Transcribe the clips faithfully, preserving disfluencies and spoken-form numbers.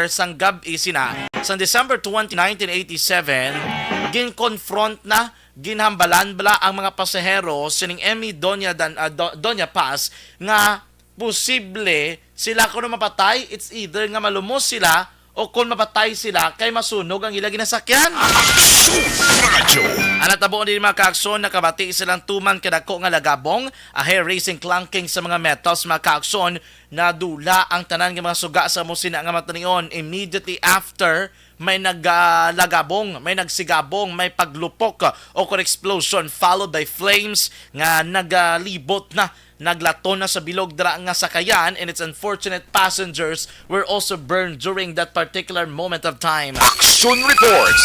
sang gab-i sina, sang December twenty, nineteen eighty-seven, gin-confront na, ginhambalan bala ang mga pasahero sining M E Doña Dan-, ah, Do-, Doña Paz nga posible sila kuno mapatay, it's either nga malumos sila o kon mapatay sila kay masunog ang ila ginasakyan. Aksyon Radyo. Ang natabo ni mga kaaksyon, nakabati silang tuman kadako nga lagabong, a hair-raising clanking sa mga metals, mga kaaksyon, nadula ang tanan nga mga suga sa amo sina nga matanion. Immediately after, may nagalagabong, may nagsigabong, may paglupok, uh, o kon explosion followed by flames nga nagalibot na, naglaton na sa bilog dira nga sakayan, and its unfortunate passengers were also burned during that particular moment of time. Action reports.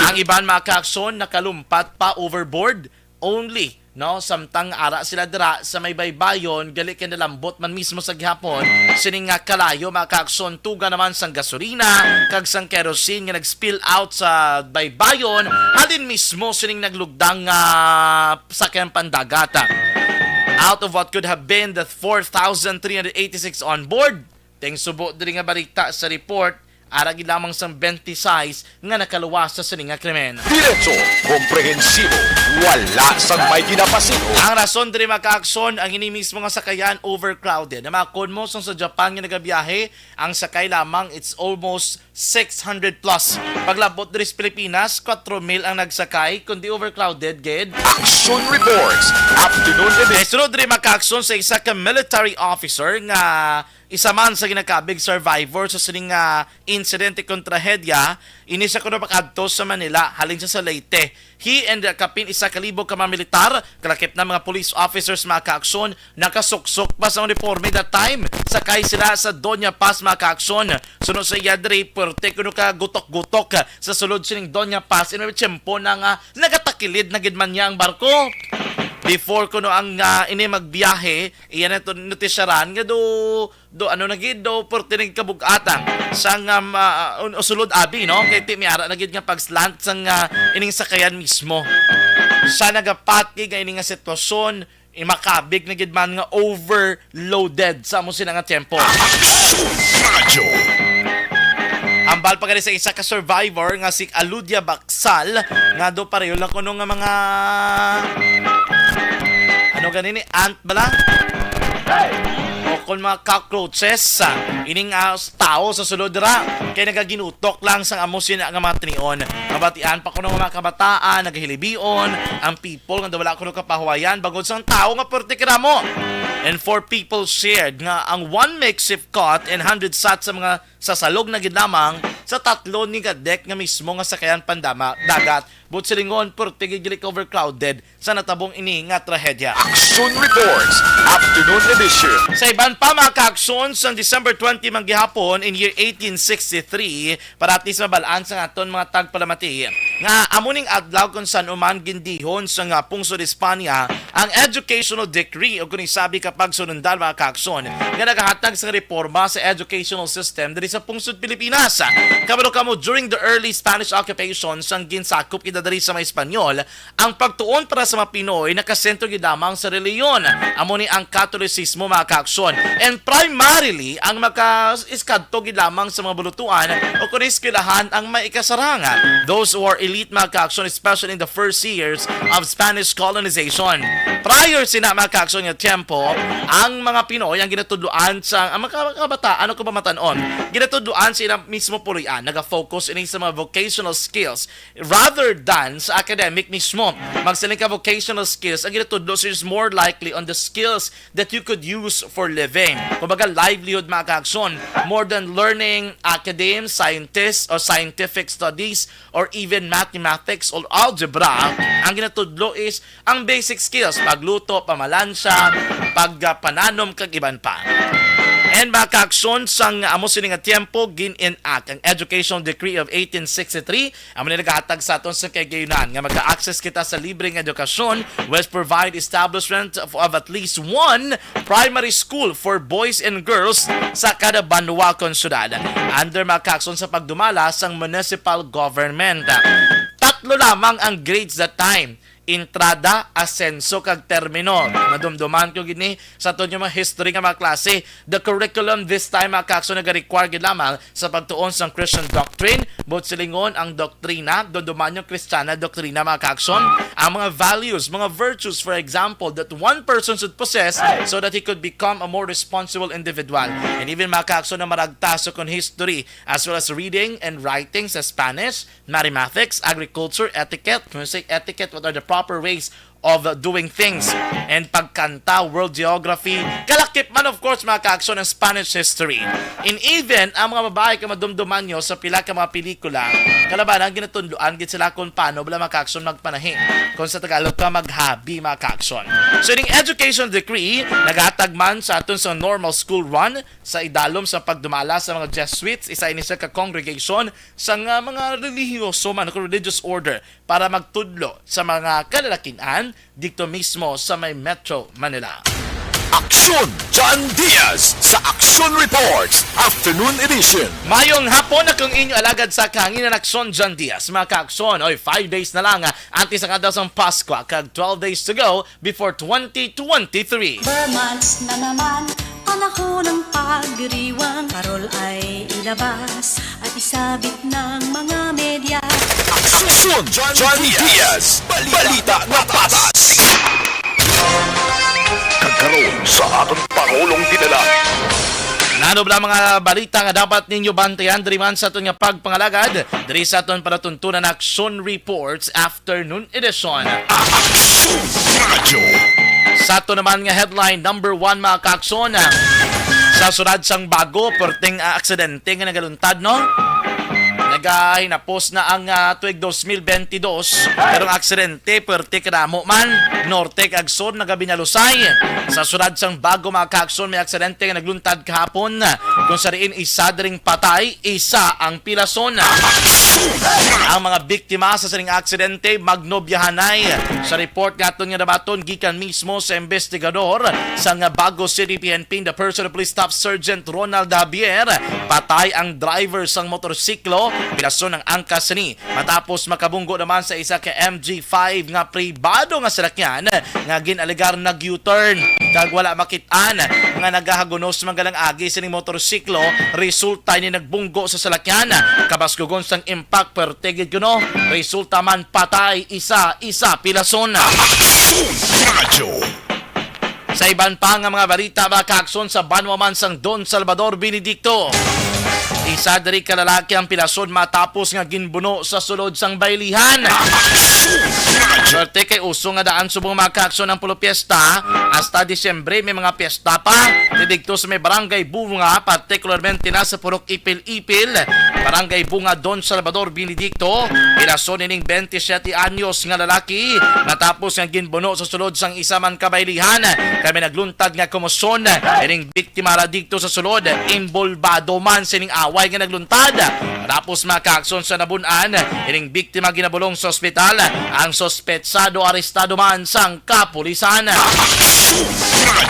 Ang iban, mga kaaksyon, nakalumpat pa overboard only, no, samtang ara sila dira sa may baybayon, gali kay nalambot man mismo sa gihapon sining nga kalayo, mga kaaksyon, tuga naman sang gasolina kag sang kerosene nga nag-spill out sa baybayon halin mismo sining naglugdang nga sakyan pandagat. Out of what could have been the four thousand three hundred eighty-six on board, ting subo diri nga balita sa report, ara gid lamang sang twenty-six nga nakaluwas sa sini nga krimen. Diretso, komprehensibo, wala sang may ginapasigo. Ang rason diri, mga kaaksyon, ang ini mismo nga sakayan overcrowded. Namakon mo sang sa Japan nga nagabiyahe, ang sakay lamang it's almost six hundred plus. Paglabot diri sa Pilipinas, kwatro mil ang nagsakay, kundi overcrowded gid. Action reports, afternoon edition. Kay sunod diri, mga kaaksyon, sa isa ka military officer nga isa man sa ginakabig survivor sa sining nga insidente kon trahedya, ini sa kuno pakadto sa Manila, halin siya sa Leyte. He and kapin isa ka libo ka mga militar, kalakip na mga police officers, mga kaaksyon, nakasuksok pa sa uniforme that time. Sakay sila sa Doña Paz, mga kaaksyon. Suno sa iya diri, pwerte kuno ka gutok-gutok sa sulod sining Doña Paz. Ino tiyempo na nga nagatakilid na gid man niya ang barko. Before kuno ang, ah, ini magbiyahe, iya na to notisyaran nga do, do ano na gid, do pwerte na gid kabug-atan sang, um, ah, un-, usulod abi, no? Kay ti may ara na gid nga pag-slant sang, ah, ining sakayan mismo. Sa nagapatig nga ini nga sitwasyon, imakabig na gid man nga overloaded sa amo sina nga tempo. Radyo. Hambal pa gani sa isa ka survivor nga si Aludia Baksal nga do pareho lang kuno nga mga, ano gani ni, ant bala? O kon mga cockroaches, ah, ining, ah, tao sa sulod dira kay nagaginutok lang sang amo sina nga mga tinion. Mabatian pa kuno nga mga kabataan, nagahilibion, ang people nga wala kuno kapahuwayan bangod sang tawo nga pwerte kadamo. And four people shared nga ang one makeshift cot and hundred sat sa mga sasalog na gid lamang sa tatlo ni ka deck nga mismo nga sakayan pandama dagat. But silingon, pwerte gid gali ka overcrowded sa natabong ini nga trahedya. Action reports, afternoon edition. Sa iban pa, mga kaaksyon, sa December twenty man gihapon in year eighteen sixty-three, para at least mabalaan sa aton mga tagpalamati nga amo ning adlaw kung san-o man gindihon sa nga pungsod Espanya ang educational decree o kung isabi ka pagsunundan, mga kaaksyon, nga nagahatag sa reforma sa educational system diri sa pungsod Pilipinas. Kabalo kamo, during the early Spanish occupation, sang ginsakop kita diri sa mga Espanyol, ang pagtuon para sa mga Pinoy nakasentro gid lamang sa relihiyon. Amo ni ang Katolisismo, mga kaaksyon. And primarily, ang maka-, iskadto gid lamang sa mga bulutuan o kung eskwelahan ang may ikasarang. Those who are elite, mga kaaksyon, especially in the first years of Spanish colonization. Prior sina, mga kaaksyon, nga tiyempo, ang mga Pinoy ang ginatudloan sa, ang mga kabataan o kabamatanon, ginatudloan sa ilang mismo puloy-an. Naga-focus ini sa mga vocational skills rather than sa academic mismo. Magsiling ka, vocational skills, ang ginatudlo is more likely on the skills that you could use for living. Kumbaga, livelihood, mga kaaksyon, more than learning academe, scientist, or scientific studies, or even mathematics or algebra. Ang ginatudlo is ang basic skills, pagluto, pamalansya, pagpananom, kag iban pa. And mga kaaksyon, sang amo sini nga tiyempo, gin-enact ang Educational Decree of eighteen sixty-three. Amo ni nagahatag sa aton sa kagayunan nga maka-access kita sa libre nga edukasyon, which provide establishment of, of at least one primary school for boys and girls sa kada banwa kon syudad, under, mga kaaksyon, sa pagdumala sang municipal government. Tatlo lamang ang grades that time. entrada, asenso, kag termino. Madumduman ko gini sa aton nga mga history nga mga klase. The curriculum this time, mga kaakson, nag-require gid lamang sa pagtuon sang Christian doctrine, buot silingon ang doktrina, dumduman yung Kristiyana doktrina, mga kaakson, ang mga values, mga virtues, for example, that one person should possess so that he could become a more responsible individual. And even, mga kaakson, na maragta sa kon history, as well as reading and writing sa Spanish, mathematics, agriculture, etiquette, music, etiquette, what are the proper ways of doing things, and pagkanta, world geography, kalakip man, of course, mga kaakson, ang Spanish history. And even ang mga babae, kung madumduman nyo sa pila ka mga pelikula, kalabanan, ginatunduan gid sila kung paano bala, mga kaakson, magpanahi. Kung sa Tagalog ka, maghabi, mga kaakson. So, ining education decree, naghatag man sa aton sa normal school run, sa idalom sa pagdumala sa mga Jesuits, isa ini siya ka congregation sa nga mga relihiyoso man, religious order, para magtudlo sa mga kalalakin-an didto mismo sa may Metro Manila. Aksyon John Diaz sa Aksyon Reports Afternoon Edition. Mayong hapon, akong inyo alagad sa kahanginan, Aksyon John Diaz. Mga kaakson, oy, five days na lang, ah, antes ang adlaw sang Pasko, kag twelve days to go before twenty twenty-three. Bermans na naman, panahon ng pagdiriwang. Parol ay ilabas at isabit ng mga media. Aksyon John Diaz, balita na patas. Kag karon sa aton Pangulong Dinala. Nano bala mga balita nga dapat ninyo bantayan diri man sa aton nga pagpangalagad, diri sa aton palatuntunan Aksyon Reports Afternoon Edition. Aksyon Radyo. Sa ato naman nga headline number one, mga kaakson, sa siyudad sang Bago, perting, ah, aksidente nga nagaluntad, no? Nagahinapos na ang, ah, tuig dos mil bentidós, pero ang aksidente, perte kadamo man, norte kag sur, nagabinalusay. Sa siyudad sang Bago, mga kaakson, may aksidente nga nagluntad kahapon, kung sa diin isa diring patay, isa ang pilason. Ang mga biktima sa sining aksidente, magnobyahanay. Sa report nga aton nga nabaton gikan mismo sa investigador sang Bago City P N P, in the person of Police Staff Sergeant Ronald Javier, patay ang driver sang motorsiklo. Pilason ang angkas sini matapos makabunggo naman sa isa ka M G five nga pribado nga salakyan nga gin-alegar nag-U-turn kag wala makit-an nga nagahagunos man galang agi sining motorsiklo. Resulta ini nagbunggo sa salakyan. Kabaskugon sang impact, perte gid kuno. Resulta man patay isa, isa pilason. Radyo. Sa iban pa nga mga balita, mga kaakson, sa banwa man sang Don Salvador Benedicto, isa diri ka lalaki ang pilason matapos nga ginbuno sa sulod sang baylihan. Swerte kay uso nga daan subong, mga kaakson, ang Pulo Fiesta hasta Disyembre, may mga piyesta pa. Didto sa may Barangay Bunga, partikularmente na sa Purok Ipil-Ipil, Barangay Bunga, Don Salvador Benedicto, pilason ining twenty-seven anyos nga lalaki matapos nga ginbuno sa sulod sang isa man kabaylihan. Kami nagluntad nga komosyon ining biktima ra didto sa sulod, imbolbado man sining away nga nagluntad. Tapos, mga kaakson, sa nabun-an, ining biktima ginabulong sa ospital. Ang suspetsado arestado man sang kapulisan.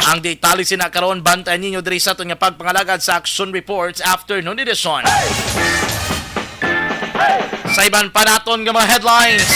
Ang detalye sina karon, bantayan ninyo diri sa aton nga pagpangalagad sa Action Reports Afternoon Edition. Sa iban pa naton nga mga headlines,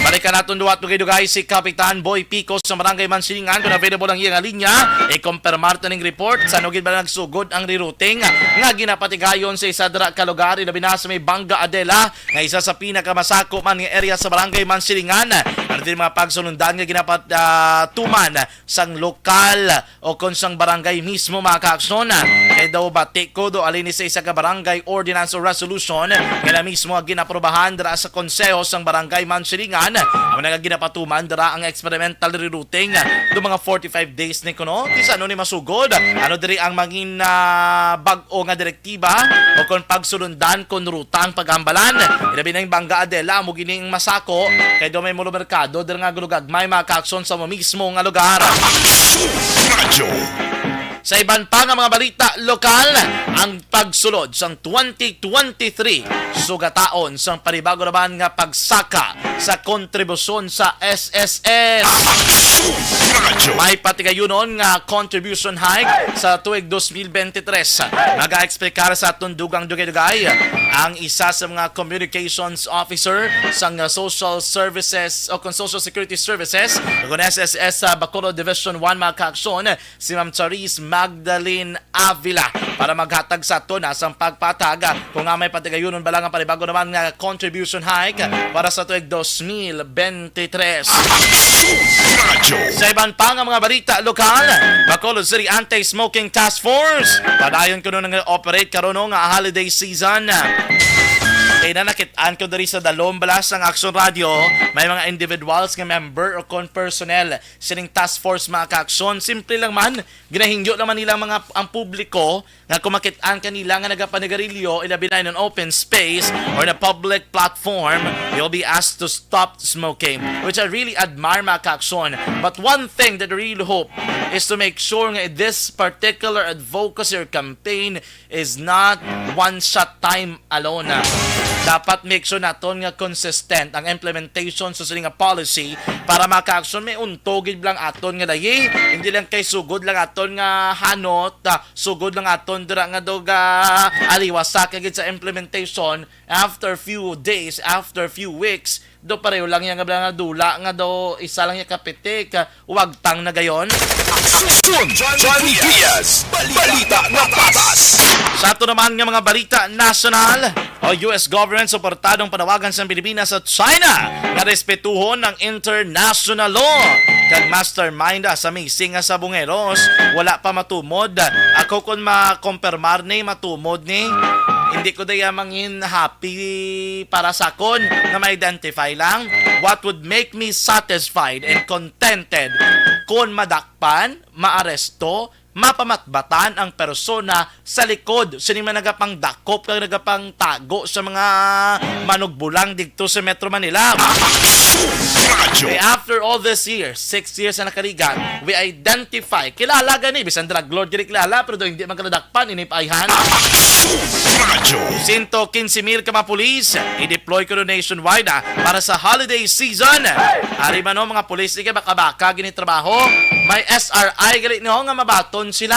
balikan naton duwat dugay-dugay si Kapitan Boy Pico sa Barangay Mansilingan. Kung available ang iyang linya, i-confirmar ta ning report. Sa nugid ba nagsugod ang rerouting nga ginapatigayon sa isa dira ka lugar, ilabi na sa may Banga Adela, nga isa sa pinakamasako man nga area sa Barangay Mansilingan? Ano din mga pagsunundan nga ginapatuman sang lokal o kon sang barangay mismo, mga kaaksyon? Kay daw bati ko do alin ni sa isa ka barangay ordinance o resolution nga na mismo ang ginaprobahan dira sa konseho sang barangay Mansilingan, amo na nga ginapatuman dira ang experimental rerouting do mga forty-five days ni kuno. Di sa ano ni masugod, ano diri ang mangin, ah, bag-o nga direktiba o kon pagsulundan kon ruta ang paghambalan? Ilabi na yung Banga Adela, amo gini ang masako kay do may molomerkado dira nga gulugagmay, mga kaaksyon, sa mo mismo nga lugar. Radyo. Sa iban pa nga mga balita lokal, ang pagsulod sang twenty twenty-three sugataon sang panibago naman nga pagsaka sa kontribusyon sa S S S. Radyo. May patigayunon nga contribution hike sa tuig dos mil bente tres. Mag-explicar sa aton dugang dugay-dugay ang isa sa mga communications officer sang, uh, social services o kung social security services o kung S S S sa Bacolod Division one, mga kaaksyon, si Ma'am Charis Magdalene Avila para maghatag sa aton, ah, sang pagpatag, ah, kung nga may patigayunon bala nga panibago naman nga contribution hike para sa tuig dos mil bente tres. Sa iban pa nga mga balita lokal, Bacolod City Anti-Smoking Task Force padayon kuno nga operate karon, no, nga holiday season. Kay na nakit-an ko diri sa dalom bala sang Aksyon Radio, may mga individuals nga member o kon personnel sining task force, mga kaaksyon. Simple lang man, ginahingyo lang man nila mga, ang publiko nga kung makit-an kanila nga nagapanagarilyo, ilabi na in an open space or in a public platform, you'll be asked to stop smoking, which I really admire, mga kaaksyon. But one thing that I really hope is to make sure nga this particular advocacy or campaign is not one shot time alone, ah. Dapat make sure naton nga consistent ang implementation sa sini nga policy para, mga kaaksyon, may unto gid lang aton nga layi, hindi lang kay sugod lang aton nga hanot, ah, sugod lang aton dira nga dog, ah, aliwasa ka gid sa implementation. After few days, after few weeks, do pareho lang yan nga bala nga dula nga do isa lang yung kapitik, ah, wagtang na gayon. Aksyon, John Diaz. Balita na patas. Sa ato naman nga mga balita nasyonal, o U S government suportado ang panawagan sa Pilipinas sa China nga respetuhon ang international law. Kag mastermind, ah, sa missing nga sabongeros, wala pa matumod. Ako, kung makompirmar ni, matumod ni, hindi ko daya mangin happy para sa akon nga ma-identify lang. What would make me satisfied and contented kung madakpan, maaresto, mapamatbatan ang persona sa likod sini man nagapangdakop kag nagapangtago sa mga manugbulang didto sa Metro Manila. Radyo. Eh, after all this years, six years na nakaligan, we identify, kilala gani, bisan drug lord gani kilala, pero do hindi man ka nadakpan, inipayhan. Radyo. Sento quince mil ka mga pulis, i-deploy ko nationwide, ah, para sa holiday season. Ari man, no, mga pulis, di kay baka-baka gini trabaho. May S R I gali, no, nga mabaton sila.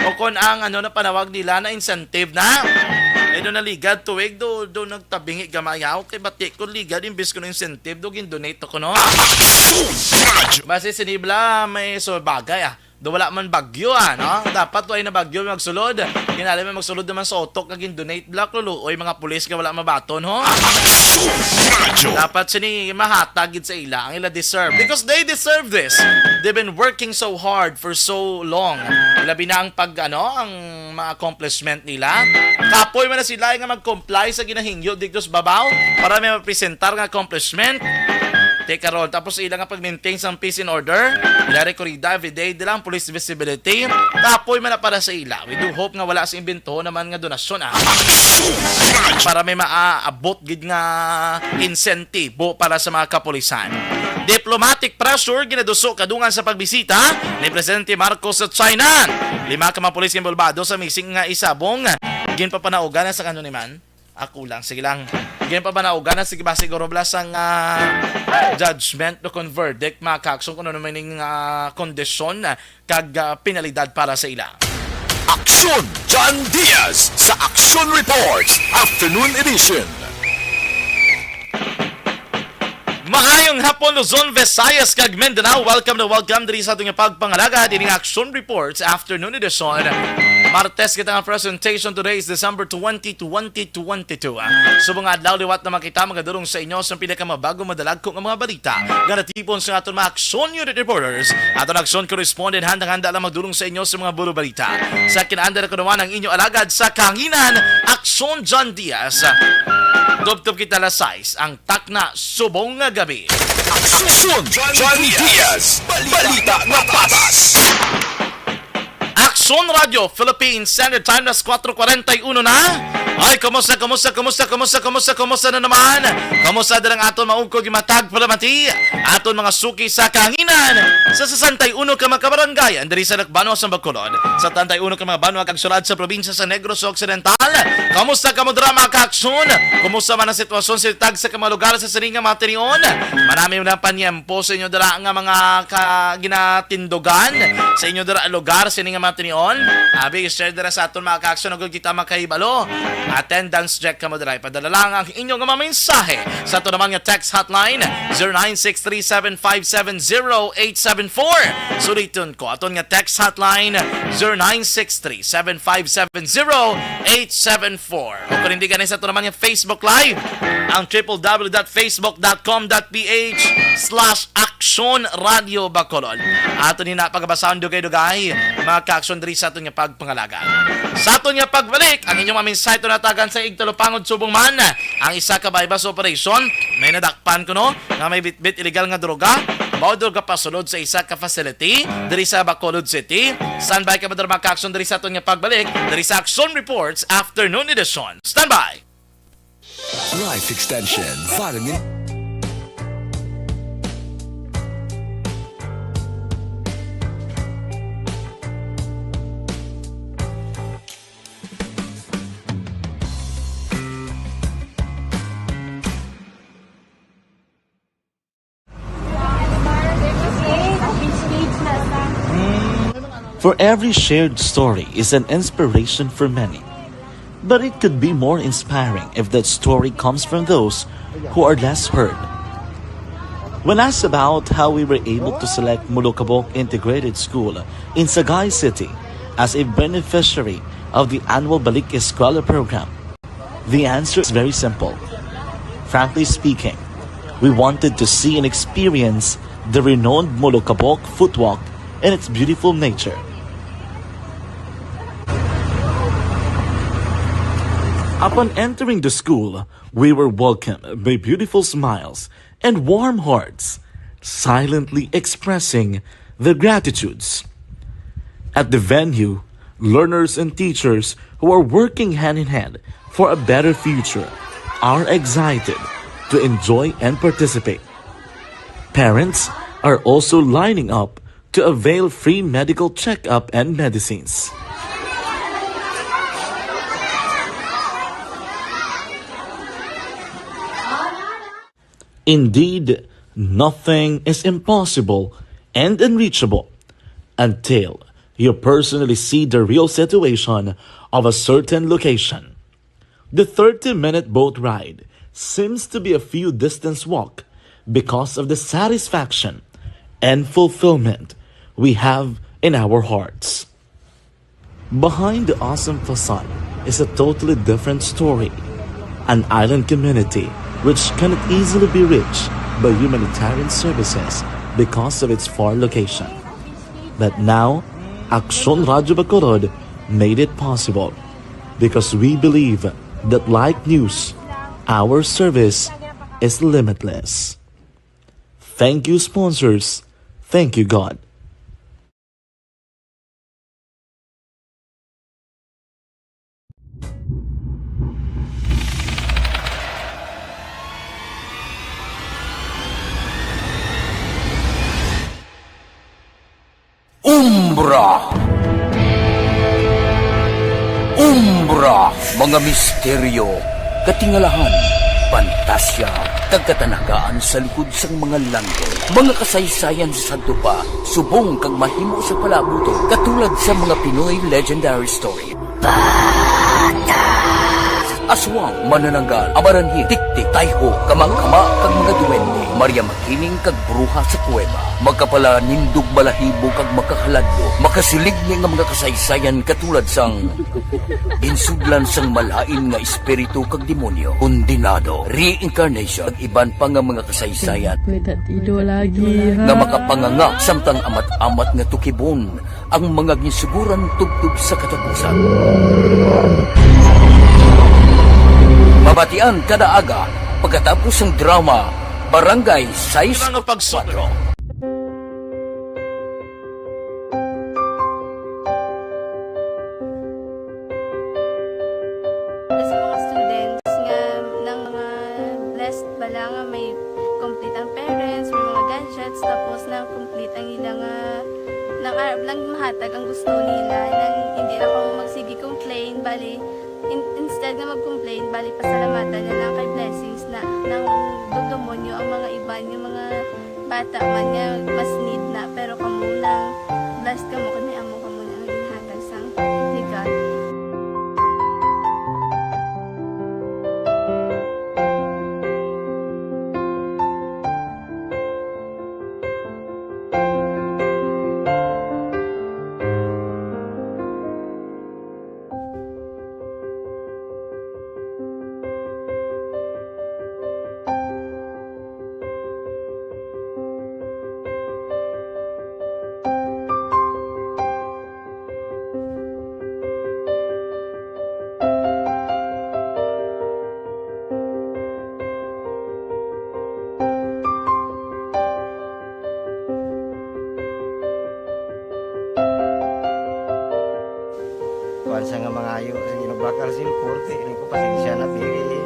O kon ang, ano, na panawag nila na incentive na. Ay, do naligad tuig, do, do nagtabingi gamayaw. Kay bati ko ligad, imbis ko na incentive, do gin-donate ako, no? Basi sinibla, may so bagay, ah. Do wala man bagyo, ah, no? Dapat way na bagyo magsulod. Kinali man magsulod naman sa utok nga gin-donate, black luluoy mga pulis nga wala mabaton, ho? Dapat sini mahatag gid sa ila ang ila deserve, because they deserve this. They've been working so hard for so long. Labi na ang pag, ano, ang mga accomplishment nila. Kapoy man na sila nga mag-comply sa ginahingyo dito sa babaw para may mapresentar nga accomplishment. Te karon, tapos ila nga pag-maintain sang peace and order, ila rekorida everyday, di lang police visibility. Kapoy man na para sa ila. We do hope nga wala sa imbento naman nga donasyon, ah, para may maaabot gid nga insentibo para sa mga kapulisan. Diplomatic pressure ginaduso kadungan sa pagbisita ni Presidente Marcos sa China. Lima ka mga pulis involbado sa missing nga isabong. Ginpapanaugan na sa, ano ni man? Ako lang, sige lang. Ginpapanaugan na, sige ba, siguro bala sang, ah, judgment o kon verdict, mga kaaksyon, kung ano naman yung, ah, kondisyon, ah, kag, ah, penalidad para sa ila. Aksyon, John Diaz sa Aksyon Reports Afternoon Edition. Maayong hapon, Luzon, Visayas, kag Mindanao. Welcome na welcome diri sa ating pagpangalaga, diri nga Aksyon Reports Afternoon Edition. Martes kita nga presentation. Today is December twenty, twenty twenty-two. Subong nga adlaw liwat na makita, magadulong sa inyo sa pinakamabago, madalagko nga mga balita nga natipon sa aton mga Aksyon Unit Reporters. Aton Aksyon Correspondent, handang-handa lang magdulong sa inyo sa mga buro balita. Sa kinaanda na kuno ang inyo alagad sa kahanginan, Aksyon John Diaz. Tubtob kita alas sais, ang takna subong nga gabi. Aksyon John Diaz, balita na patas. Aksyon Radio Philippines Standard Time, alas kuwatro kwarenta y uno na. Ay, kumusta, kumusta, kumusta, kumusta, kumusta, kumusta na naman? Kumusta din ang aton maugkod nga matag palamati? Aton mga suki sa kahanginan. Sa sesenta y uno ka mga kabarangayan diri sa Dakbanuas sang Bacolod, sa setenta y uno ka mga banwa kag syudad sa probinsya sa Negros Occidental. Kamusta kamo dira, mga kaaksyon? Kumusta man ang sitwasyon sa tagsa ka mga lugar sa sini nga mga tinion? Marami na panyempo sa inyo dira nga mga ka-, ginatindugan sa inyo dira lugar sa sini nga mga tinion. Abi, share dira sa aton, mga kaaksyon, agud kita makahibalo. Attendance check kamo dira. Padala lang ang inyong mga mensahe sa aton naman nga text hotline, zero nine six three seven five seven zero eight seven four. Suliton ko, aton nga text hotline, zero nine six three seven five seven zero eight seven four. O kung hindi gani, sa aton naman nga Facebook Live, ang triple w dot facebook dot com dot ph slash Aksyon Radio Bacolod. Aton ni na pagabasahon dugay-dugay, mga kaaksyon, diri sa aton nga pagpangalagad. Sa aton nga pagbalik, ang inyong mga mensahe natagan sa Igtalupangod subong man ang isa ka buy-bust operation. May nadakpan kuno nga may bitbit illegal nga droga, mao droga pasulod sa isa ka facility diri sa Bacolod City. Standby ka ba, mga kaaksyon, diri sa aton nga pagbalik diri sa Aksyon Reports Afternoon Edition. Standby! Life extension, vitamin. For every shared story is an inspiration for many. But it could be more inspiring if that story comes from those who are less heard. When asked about how we were able to select Molokabok Integrated School in Sagay City as a beneficiary of the annual Balik Eskwela program, the answer is very simple. Frankly speaking, we wanted to see and experience the renowned Molokabok footwalk and its beautiful nature. Upon entering the school, we were welcomed by beautiful smiles and warm hearts, silently expressing their gratitudes. At the venue, learners and teachers who are working hand in hand for a better future are excited to enjoy and participate. Parents are also lining up to avail free medical checkup and medicines. Indeed, nothing is impossible and unreachable until you personally see the real situation of a certain location. The thirty-minute boat ride seems to be a few distance walk because of the satisfaction and fulfillment we have in our hearts. Behind the awesome facade is a totally different story. An island community which cannot easily be reached by humanitarian services because of its far location. But now, Aksyon Radio Bacolod made it possible because we believe that, like news, our service is limitless. Thank you, sponsors. Thank you, God. Umbra. Umbra, mga misteryo, katingalahan, pantasya, kag katanagaan sa likod sang mga langgol. Mga kasaysayan sa sadto pa, subong kag mahimo sa palabuton, katulad sa mga Pinoy legendary story. Aswang, manananggal, amaranhit, tiktik, tayho, kamangkama, kag mga duwende, Maria Makiling kag bruha sa kuweba, makapalanindog balahibo kag makahaladlok, makasiligni nga mga kasaysayan katulad sang ginsudlan sang malain nga espiritu kag demonyo, kondenado, reincarnation, kag iban pa nga mga kasaysayan May tatido lagi, ha? nga makapanganga samtang amat-amat nga tukibon ang mga ginsuguran tubtob sa katapusan. Mabatian kada aga pagkatapos sang drama Barangay Sais Mga pagsudlo. Sa mga students nga nang mga blessed bala nga may complete ang parents, may mga guardians, Tapos na complete ang ila nga nang arab lang mahatag ang gusto nila, nang hindi lang ako magsige complain, bali in, instead nga mag-complain, bali pasalamatan na lang kay blessings na nang dudumonyo ang mga iban, yung mga bata man nga mas need na, pero kamo nang blessed kamo kay may amo kamo na nga ginhatag sang ni God. Kuan sa nga mangayo, sige, nagbakal sin korte, ini ko pasensya na, pili.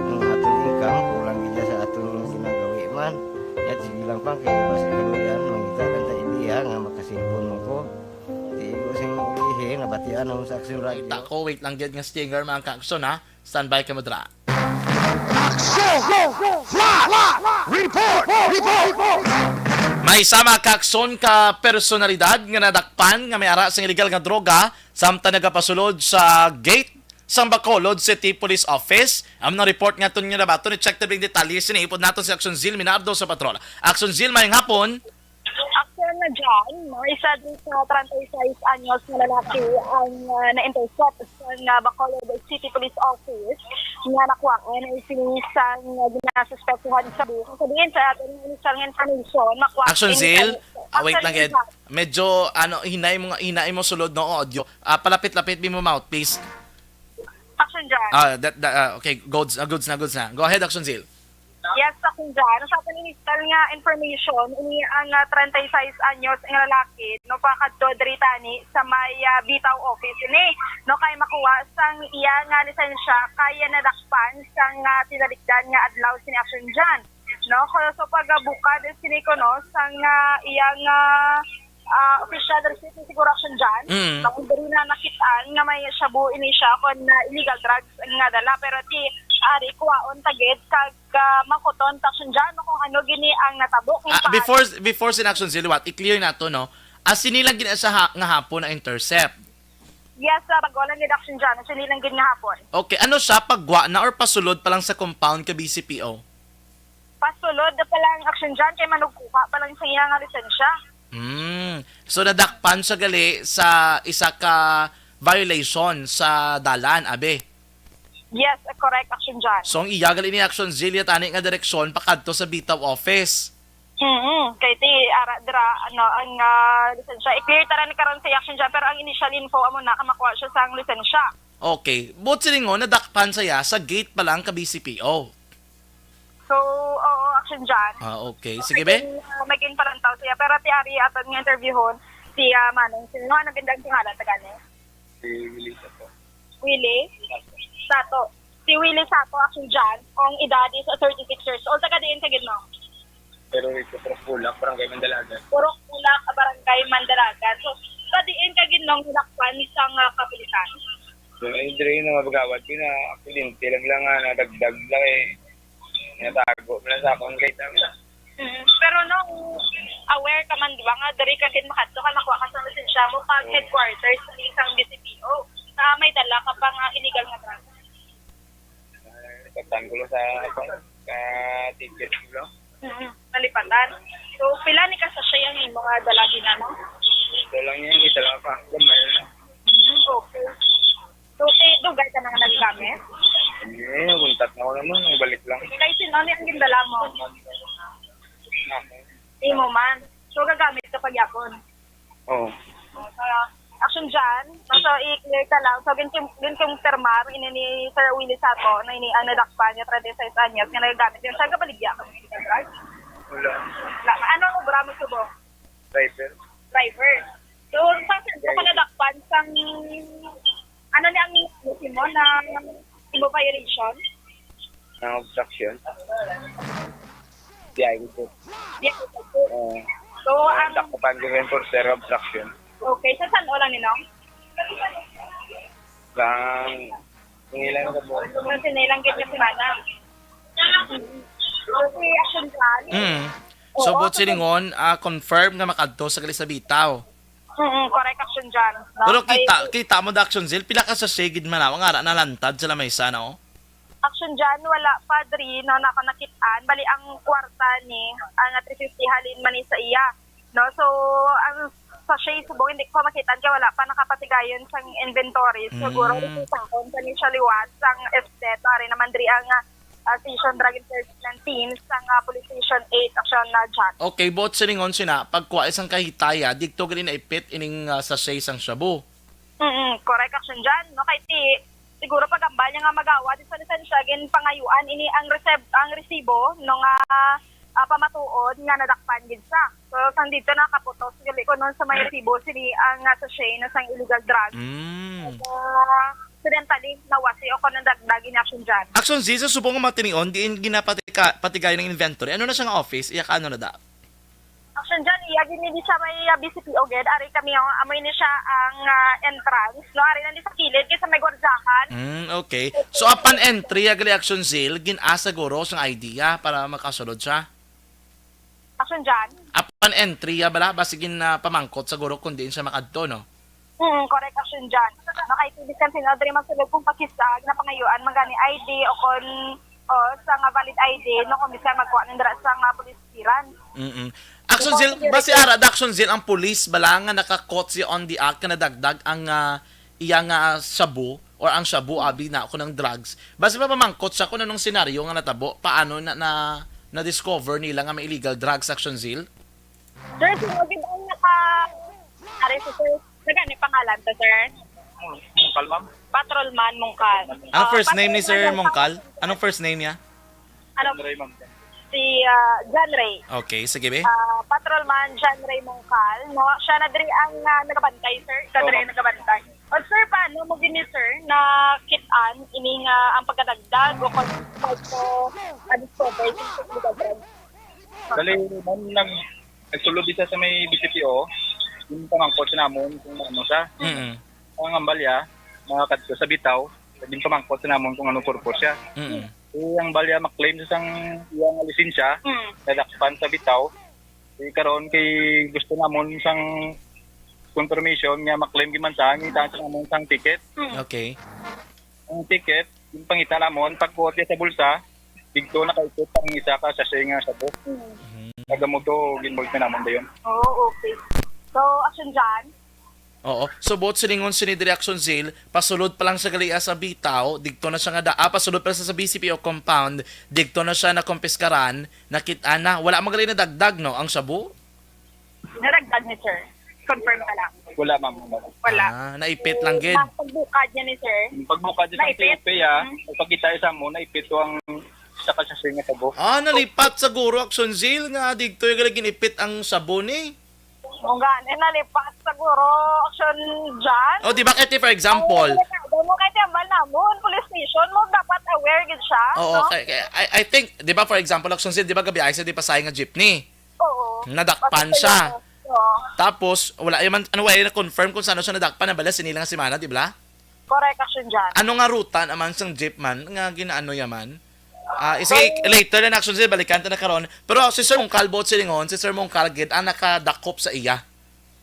Ang aton income, kulang gid sa aton ginagawi man. Yat, sige lang pa, kay basi kaluyan, mangita lang ta idea nga makasilpon mo ko. Di ko sing ulihi, nabatian ang sa Action Radio. Kita ko, wait lang gid nga stinger, mga ka-action, ha? Standby ka mo dra. Action! Flash! Report! Report! May sama ka-action ka personalidad nga nadakpan nga may ara sang illegal nga droga samtang nagapasulod sa gate sang Bacolod City Police Office. Ang mga report nga aton nga nabaton, i-check ta ang detalye sini. Ipod naton si Action Zil Minardo sa patrol. Action Zil, mayong hapon. Action na dyan, no? Isa din sa treinta y seis anyos na lalaki ang, ah, na-intercept sa, ah, Bacolod City Police Office nga nakuhaan ay sini sang, ah, ginasuspektuhan sa buhay. Sa diin sa aton initial nga information, makuha Action Zil? Ah, wait lang, Ed. Medyo, ano, hinay mo nga, hinay mo sulod, no, audio. Ah, palapit-lapit mo mouthpiece. Action dyan. Ah, that, that, ah, okay, goods, ah, goods na, goods na. Go ahead, Action Zil. Yes, Action dyan. Sa aton initial nga information, ini ang, ah, treinta y seis anyos nga lalaki, no, pakadto diri tani sa may, ah, Bitaw office ini, no, kay makuha sang iya nga lisensya kay nadakpan sang, ah, tinalikdan nga adlaw sini, Action dyan. No, so, so pagabukad sini ko, no, sang, ah, iya nga, ah, official receipt siguro, Action dyan. Mm. Tapos diri na nakit-an nga may shabu ini siya kon na illegal drugs nga dala, pero ti ari kuwaon ta gid kag, ah, mangkuton ta, Action dyan, no, kung ano gini ang natabo. Kung Ah, saan. Before, before sini, Action Zil, liwat, i-clear nato, no? Ah, sini lang gid sa ha-, nga hapon na-intercept? Yes, ah, bago lang gid, Action dyan. Sini lang gid nga hapon. Okay, ano siya, pagwa na or pasulod pa lang sa compound ka B C P O? Pasulod na pa lang, Action dyan, kay manugkuha pa lang sa iya nga lisensya. Hmm. So, nadakpan siya gali sa isa ka violation sa dalan, abi? Yes, correct, Action dyan. So, ang iya gali ni, Action Zil, iya tani nga direksyon pakadto sa Bitaw office. Mm, kay ti, ara, dira, ano, ang, ah, lisensya. I-clear ta ra ni karon sa Action dyan, pero ang initial info, amo na, kamakuha siya sang lisensya. Okay. Buot silingon, nadakpan siya sa gate pa lang ka B C P O. So, oo, Action dyan. Ah, okay. Sige, be. Then, ah, maging palantaw siya. Pero ti ari aton nga interviewhon, si, ah, Manong. Sino nga nagandang pangalan, tagani? Si Willie Sato. Willie? Sato. Si Willie Sato, Action dyan. Ang edad is thirty-six years old. Taga diin ka gid, no? Pero ito, Purok Bulak, Barangay Mandalagan. Purok Bulak, Barangay Mandalagan. So, sa diin ka gid, no, nadakpan sang, ah, kapulisan? So, eh, diri na mabagawad ko na aksidente lang lang nga nadagdag lang eh. Natago mo lang sa akong gate ang Mm. Pero no, aware ka man, di ba, nga diri ka gid makadto ka, makuha ka sa lisensya mo pag Oo. headquarters sa isang B C P O. Sa may dala ka pa nga illegal nga drugs. Ay, pagtan ko lang sa, sa ticket ko lang. Mm, nalipatan. So, pila ni ka sachet ang imo nga dala ginano? Ito lang yan, ito lang pa. Gamay lang. Mm, okay. So, ti, dugay ka na nga naggamit? Eh, nabuntat na ako naman. Ang balik lang. Kay sino ni ang gindala mo? Ako. Imo man. So, gagamit ka pagyapon? Oo. So, action dyan. So, i-clear ka lang. So, gin-, gin-confirmar ini ni Sir Willie Sato na ini ang nadakpan niya, treinta y seis anyos, nga nagagamit niya. Siya kabaligya ka mga drugs? Wala. Wala. Ano ang obra mo, Subo? Driver. Driver. So, sa sentro ka Driver. Nadakpan sang, ano ni ang mo na imo violation? Ang obstruction. D I E po. Di ako po. Oo. So, ang Dakupan din rin po, sir, obstruction. Okay, sa saan o lang, Ninong? Kang, singilan ko po. Sa sinilang gid nga semana. Okay, action plan. Mm. So, Oo, buot silingon, ah, confirm nga makadto sa gali sa bitaw. Mm, correct, action dyan, no? Pero kita, Ay, kita mo, da, Action Zil, pila ka sachet gid man, ah, nga ara nalantad sa lamesa, no? Action dyan, wala pa diri, no, na ako nakit-an. Bali, ang kwarta ni, ang three fifty halin man ni sa iya, no? So, ang sachet subong, hindi ko pa makit-an kay wala pa nakapatigayon sang inventory. Siguro, Mm. ito sa akon, kani siya liwat, sang estate, ari naman diri ang, ah, ah, Station Drug Enforcement Team, sang, ah, Police Station eight, action na dyan. Okay, buot silingon sina, pagkuha isang kahitaya, dito gali naipit ining, ah, sachet sang shabu. Mm, correct, action dyan, no? Kay ti, siguro pag-ambal niya nga magawa, di sa lisensya, ginpangayuan ini ang reseb-, ang resibo, no, nga, ah, pamatuod nga nadakpan gid siya. So, sang dito nakaputos, gali ko nun sa may resibo, sini ang, ah, sachet na sang illegal drugs. Mm. So, accidentally, nawasi o kung nadagdag ini action dyan. Action Z, sa subong nga mga tinion, diin ginapatika-, patigay ng inventory. Ano na siya nga office? Iya ka ano na da? Action dyan, iya gini di sa may, ah, B C P O gid. Ari kami, oh, amoy ni siya ang, ah, entrance. No, ari na ni sa kilid, kay sa may gwardiyahan. Mm, okay. So, upon entry, agali Action Zil, gin-asa guro sang I D ya para makasulod siya? Action dyan? Upon entry, ya bala, basig gin, ah, pamangkot sa guro kung diin siya makadto, no? Mm, correct, action dyan. No, kay ti bisan sino diri magsulod kung pakisag na pangayuan man gani I D o kon, o, sa nga valid I D, no, kung bisan magkuha nin dira sa nga police clearance. Mm-mm. Action Zil, basi ara da Action Zil ang police bala nga nakakot si on the act nga nadagdag ang, ah, iya nga shabu or ang shabu abi na ako ng drugs. Basi mapamangkot siya kung anong senaryo nga natabo, paano na, na, na-discover nila nga may illegal drugs, Action Zil? Sir, sino gid ang naka-, ari si sir, nagani pangalan to, sir? Mungkal, ma'am. Patrolman Mungkal. Anong Ah, first name ni Sir Patrolman Mungkal? Anong first name niya? Ano? John Ray, ma'am. Si, ah, John Ray. Okay, sige, be. Ah, Patrolman John Ray Mungkal, no? Siya na diri ang, ah, nagabantay, sir. Siya diri Oo. nagabantay. O, sir, paano mo gini, sir, nakit-an ini nga ang pagkadagdag o kung ano, discover sa illegal drugs? Dali, ma'am, nag-, nagsulod siya sa may B C P O, yung pamangkot sa namon kung ano siya. Mm-mm. Ang ambalya, mga kadto sa bitaw, yung pamangkot sa namon kung anong purpose siya. Mm-mm. Eh, ang balya maklaim sa sang iyang lisensya, Mm. nadakpan sa bitaw. Eh, karon kay gusto namon sang confirmation nga maklaim gid man sa, ang itaan sa namon sang ticket. Mm. Okay. Ang ticket, yung pangita namon, pagkuot niya sa bulsa, dito nakaikot ang isa ka sachet nga shabu. Mm. Nagamuto, ginmulta namon dayon. Oh, okay. So, action dyan? Oo. So, buot silingon sini diri Action Zil, pasulod pa lang sa galia sa bitaw, digto na siya nga da-, ah, pasulod pa lang sa, sa B C P O compound, digto na siya nakumpiskaran, nakit-an na. Wala man gali nadagdag, no, ang shabu? Nadagdag ni sir. Confirm ka lang. Wala, ma'am. Wala. Ah, naipit lang gid. Mas pagbukad niya ni sir. Pagbukad niya sa Naipit? T F A, ah. Mm. Pagkita sa mo, naipit to ang sa kasasing nga shabu. Ah, nalipat siguro, Action Zil, nga digto yung gali ginipit ang shabu ni. Mong gani, nalipat siguro, Action Zil. Oh, di ba, kaya, for example, Ay, mo kay Tiambal namon, police station mo, dapat aware gid siya, Oo, no? kay, kay, I, I think, di ba, for example, Action Zil, di ba, gabi ay sa di pasay nga jeepney? Oo. Nadakpan Basta siya. Kaya, oo. Tapos, wala yung man, ano, wala yung na-confirm kung saan siya nadakpan, na bala, sinilang semana, di ba? Correct, Action Zil. Ano nga ruta naman sang jeep man, nga ginaano yaman? Ah, isi, Well, later na, Action Zil, balikan ta na karon. Pero si Sir Mongkal, buot silingon, si Sir Mongkal gid ang nakadakop sa iya.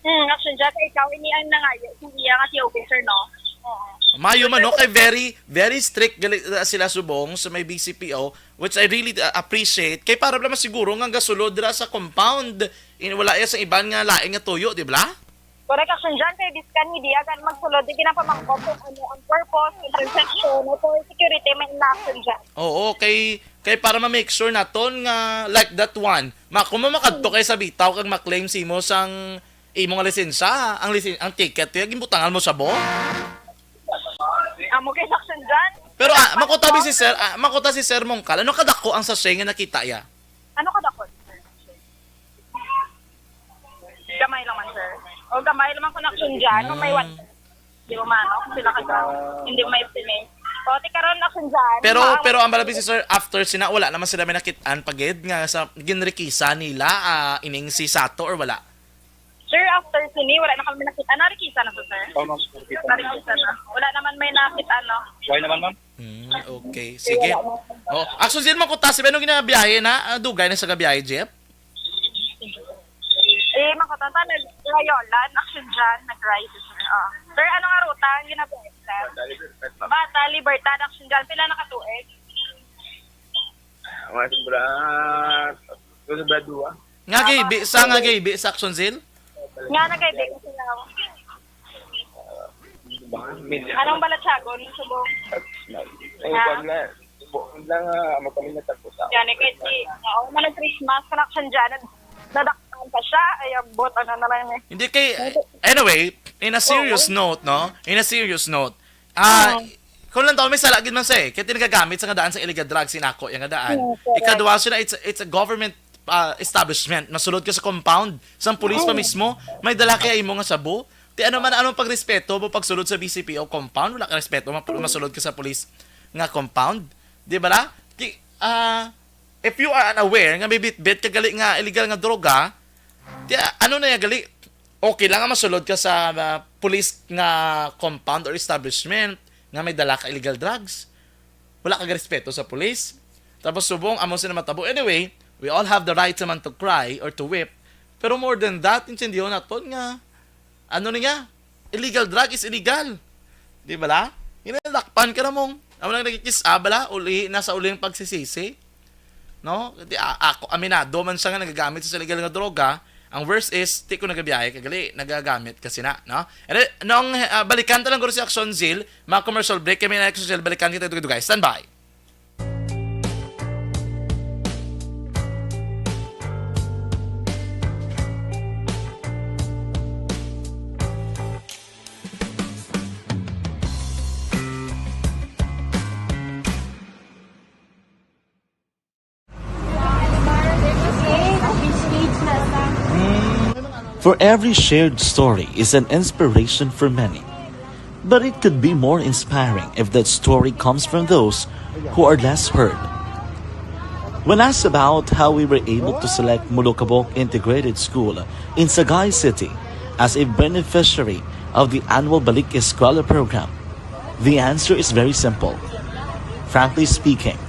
Hmm, Action Zil, kay ikaw, ini ang nangayo, si iya nga si officer, no? Oo. Mayo man, no? Kay very, very strict gali, uh, sila subong sa may B C P O, which I really, uh, appreciate. Kay para lang siguro nga gasulod dira sa compound, in, wala iya sa iban nga lain nga tuyo, di ba? Correct, Action Zil, kay biskan hindi agad magsulod, di ginapamangkot kung ano ang purpose, ang transaction, o for security, may na Action Zil. Oo, kay, kay para ma-make sure naton nga like that one, ma-, kung makadto kay sa bitaw kag ma-claim si mo sang imo nga lisensya, ang lisen-, ang ticket, kaya ginbutangan mo shabu? Amo kay Action Zil. Pero, ah, makuta bi si Sir, ah, makuta si Sir Mongkal, ano kadako ang sachet nga nakita iya? Ano kadako, sir? Gamay lang man, sir. O, gamay lang man kung Action Zil. Kung may Mm. one, di ba, mano? Kung sila ka, hindi mo ma-estimate. So, ti karon, action dyan. Pero, Maang pero ang balabi si sir, after sina, wala naman sila may nakit-an pa gid nga sa ginrikisa nila, ah, ining si Sato or wala? Sir, after sini, wala na kami nakita. Narikisa na to, sir? Oo, ma'am. Narikisa na. Wala naman may nakita, no? Why naman, ma'am? Hmm, okay. Sige. Oh, action scene mo, kuta, si Beno ginabiyahe na, ah, dugay na sa gabiyahe, Jeff? Eh, makutata, nag-Loyola, action dyan, nag-ride, sir. Oh. Sir, ano nga ruta ang ginabiyahe, sir? Bata, Libertad, ma'am. Bata, Libertad, action dyan. Pila na ka tuig? Mga sobra, mga sobra duwa. Nga gay, bi, sa nga gay, bi, sa action scene? Nga na kay Big Silaw. Anong balatsagon? Subong. Ay, Ah. Kwan na. Subong lang, ah, magkami na tagpo sa Yan, eh, kay si, oo, man ang Christmas, connection dyan. Nad-, nadakpan pa siya. Ay, abot, ano na lang eh. Hindi kay, anyway, in a serious Oo. note, no? In a serious note, ah, Oo. kung lang daw, may sala gid man siya eh. Kaya nagagamit sa nga daan sa illegal drugs, inako yung nga daan. Oo, correct. Ikadwa siya na, it's, it's a government, ah, establishment. Masulod ka sa compound, sa police pa Oo. mismo, may dala kaya imo nga shabu. Ti ano man, anong pagrespeto mo pagsulod sa B C P O compound? Wala ka respeto, ma-, masulod ka sa police nga compound. Di ba la? Ki-, ah, if you are unaware nga may bitbit ka gali nga illegal nga droga, ti, ah, ano na ya gali? Okay lang nga masulod ka sa, ah, police nga compound or establishment nga may dala ka illegal drugs. Wala ka respeto sa police. Tapos subong, amo sila matabo. Anyway, we all have the right naman to cry or to weep. Pero more than that, intindiho naton nga, ano niya? Illegal drug is illegal. Di ba la? Ginadakpan ka na mong, amo lang nagkikis-a, bala, uli, nasa uling pagsisisi. No? Di, a-, ako, aminado man siya nga nagagamit sa illegal nga droga. Ang worst is, ti ko nagabiyahe, kagali, nagagamit kasi na, no? And then, nung, ah, balikan ta lang guro si Action Zil, mga commercial break, kami na Action Zil, balikan kita dugay-dugay. Stand by. For every shared story is an inspiration for many. But it could be more inspiring if that story comes from those who are less heard. When asked about how we were able to select Molokabok Integrated School in Sagay City as a beneficiary of the annual Balik Eskwela program, the answer is very simple. Frankly speaking,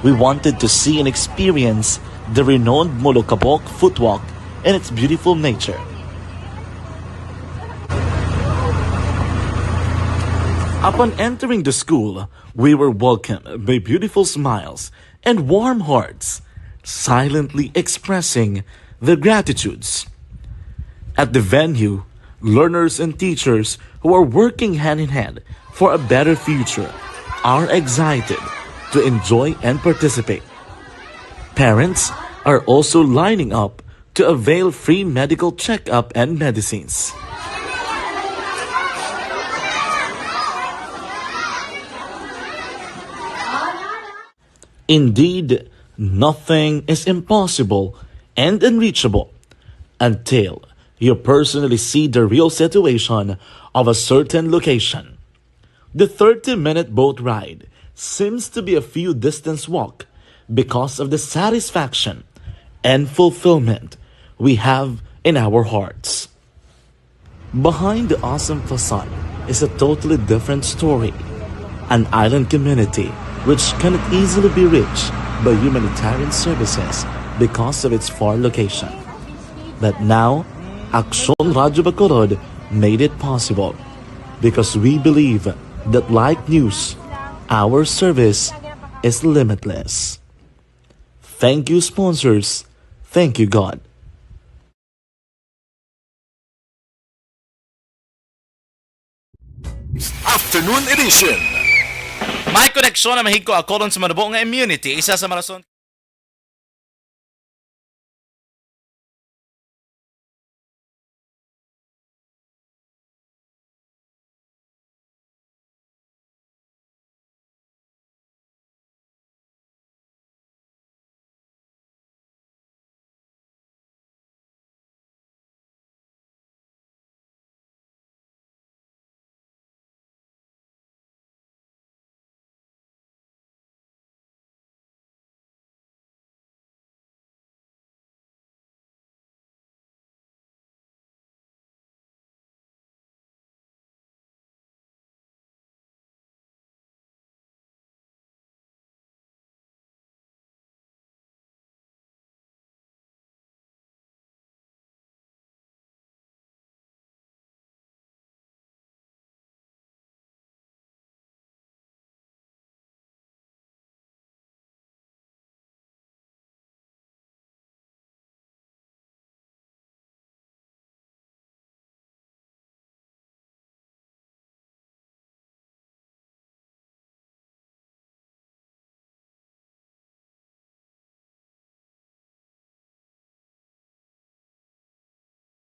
we wanted to see and experience the renowned Molokabok footwalk and its beautiful nature. Upon entering the school, we were welcomed by beautiful smiles and warm hearts, silently expressing their gratitudes. At the venue, learners and teachers who are working hand in hand for a better future are excited to enjoy and participate. Parents are also lining up to avail free medical checkup and medicines. Indeed, nothing is impossible and unreachable until you personally see the real situation of a certain location. The thirty-minute boat ride seems to be a few distance walk because of the satisfaction and fulfillment we have in our hearts. Behind the awesome facade is a totally different story. An island community which cannot easily be reached by humanitarian services because of its far location. But now, Aksyon Radyo Bacolod made it possible because we believe that like news, our service is limitless. Thank you, sponsors. Thank you, God. Afternoon Edition. May koneksyon ang mahigko akolon sa manubo nga immunity, isa sa mga rason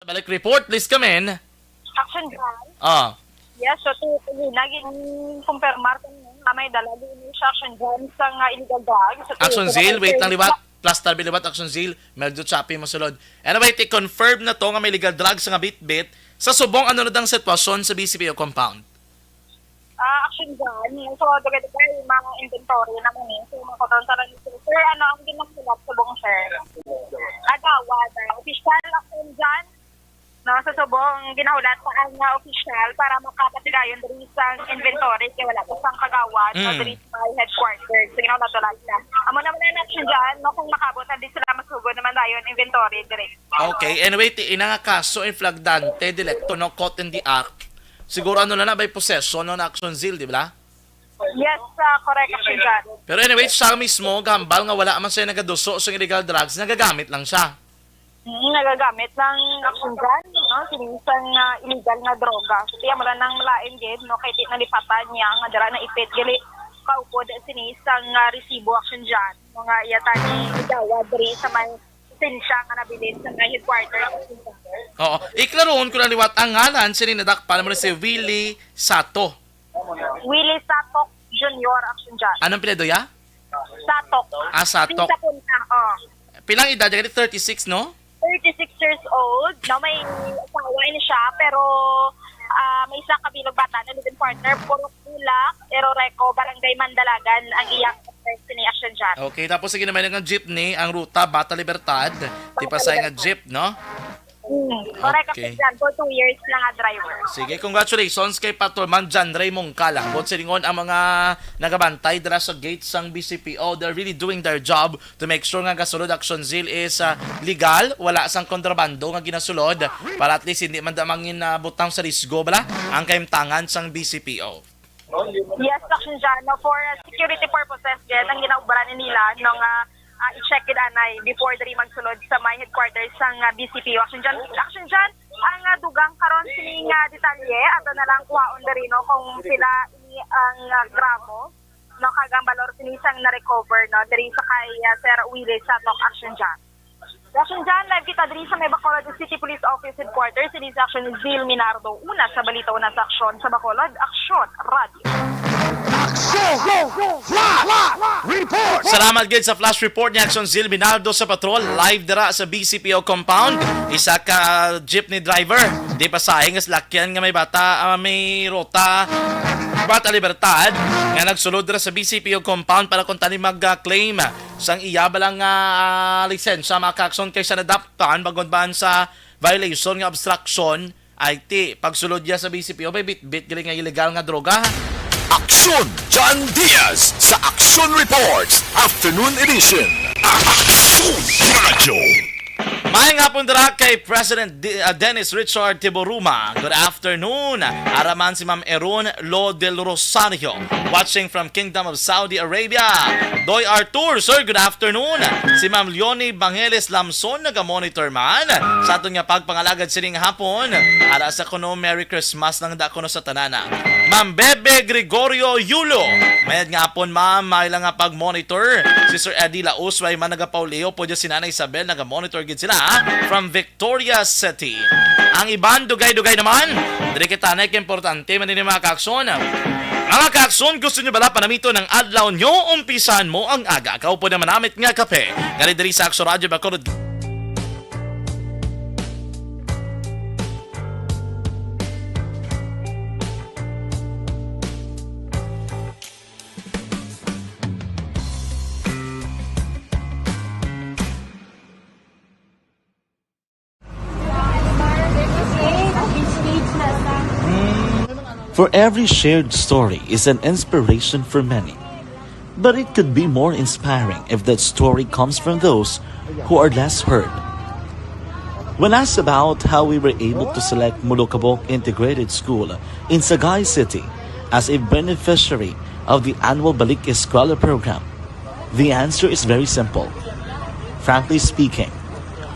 Balik report, please come in. Action John. Ah. Yes, so to, to na gin kumpirmar ko nga may dala din siya, Action John, sa nga illegal drugs. So, Action Zeal, wait lang liwat. Plastar bi liwat, Action Zeal. Medyo choppy mo sulod. Anyway, ti confirm na to nga may illegal drugs nga bitbit. Sa subong, ano na dang sitwasyon sa B C P O compound? Ah, Action John, so dugay-dugay mga inventory naman eh. So, makontrol sa lang, sir, ano ang ginasulat sa buong, sir? Nagawa na. Official, Action John, no, sa subong ginahulat pa ang, ah, official para makapatigayon diri sa inventory kay wala pa sang kagawad, no, Mm. diri sa headquarters. So, ginahulat-hulat na. Amo naman ang Action John, no, kung makabot na di sila masugod naman dayon inventory diri. Okay, anyway, ti ina nga kaso inflagrante delicto, no, caught in the act. Siguro ano na na, by possession, no, na, Action Zeal, di ba? Yes, ah, correct, Action John. Pero anyway, siya mismo, gambal nga wala man siya nagaduso sa illegal drugs, nagagamit lang siya. Mm, nagagamit lang, Action John, no, sini sang, ah, illegal nga droga. Kaya mo lang nang malain gid, no, kay ti-, nalipatan niya nga dira na ipit gali kaupod sini sang, ah, resibo, Action John. Mga iya tani igawa diri sa may lisensya nga nabilin sa may headquarters, Action John. Oo. Iklarohon ko lang liwat ang ngalan sini nadakpan mo si Willie Sato. Willie Satok Junior, Action John. Anong apelyido ya? Satok. Ah, Satok. Sa punta, oh. Pilang edad? Thirty-six, no? Thirty-six years old. No, may asawa ini siya, pero, ah, may isa ka bilog bata na live-in partner. Purok Bulak, Eroreco, Barangay Mandalagan, ang iyang address ni, Action John. Okay, tapos sige naman ang jeepney, ang ruta, Bata Libertad, Bata tipasay nga Libertad. Jeep, no? Mm, correct, Okay. Action John, for two years na nga driver. Sige, congratulations kay Patrolman John Ray Mongkala. Buot silingon ang mga nagabantay dira sa gate sang B C P O, they're really doing their job to make sure nga gasulod, Action Zeal, is, ah, legal, wala sang kontrabando nga ginasulod, para at least hindi man da mangin, ah, butang sa risgo bala ang kahimtangan sang B C P O. Yes, Action John. No, for, uh, security purposes, gid, ang ginaubra ni nila, no, nga, ah, i-check gid anay before diri magsulod sa may headquarters sang, ah, B C P O. Action John, Action John, ang, ah, dugang karon sini nga detalye, ato na lang kuhaon diri, no, kung pila ini ang, ah, gramo, no, kag ang balor sini sang na-recover, no, diri sa kay, ah, Sir Willie Satok, Action John. Action John, live kita diri sa may Bacolod City Police Office Headquarters. Sini si Action Zeal Minardo. Una sa balita, una sa aksyon sa Bacolod, Aksyon Radio. Aksyon! Flash Report! Salamat gid sa flash report ni Action Zeal Minardo sa patrol, live dira sa B C P O compound. Isa ka jeepney driver, di pasahe nga salakyan nga may bata, ah, may ruta, Bata Libertad, nga nagsulod dira sa B C P O compound para kung tani mag-claim sang iya bala nga, ah, lisensya, mga kaakson, kay siya nadaptan bangod man sa violation nga obstruction, ay ti pagsulod niya sa B C P O, may bitbit gali nga illegal nga droga. Aksyon, John Diaz sa Aksyon Reports Afternoon Edition. Aksyon Radyo. Maayong hapon dira kay President D-, ah, Dennis Richard Tiburuma. Good afternoon. Araman si Ma'am Eron Lo del Rosario, watching from Kingdom of Saudi Arabia. Doy Arthur, sir, good afternoon. Si Ma'am Leonie Bangeles Lamson, naga-monitor man sa aton nga pagpangalagad sining hapon. Ara sa kuno, Merry Christmas lang da kuno sa tanana. Ma'am Bebe Gregorio Yulo, mayad nga hapon, ma'am, may lang nga pag-monitor. Si Sir Eddie Lausway man, naga-Pauleo, pwede si Nanay Isabel, naga-monitor gid sila, ha? From Victoria City. Ang iban, dugay-dugay naman. Diri kita na, importante man ini, mga kaakson. Mga kaakson, gusto nyo bala panamiton ang adlaw nyo? Umpisan mo ang aga. Kaupo na manamit nga kape. Gali diri sa Aksyon Radyo Bacolod. For every shared story is an inspiration for many. But it could be more inspiring if that story comes from those who are less heard. When asked about how we were able to select Molokabok Integrated School in Sagay City as a beneficiary of the annual Balik Eskwela program, the answer is very simple. Frankly speaking,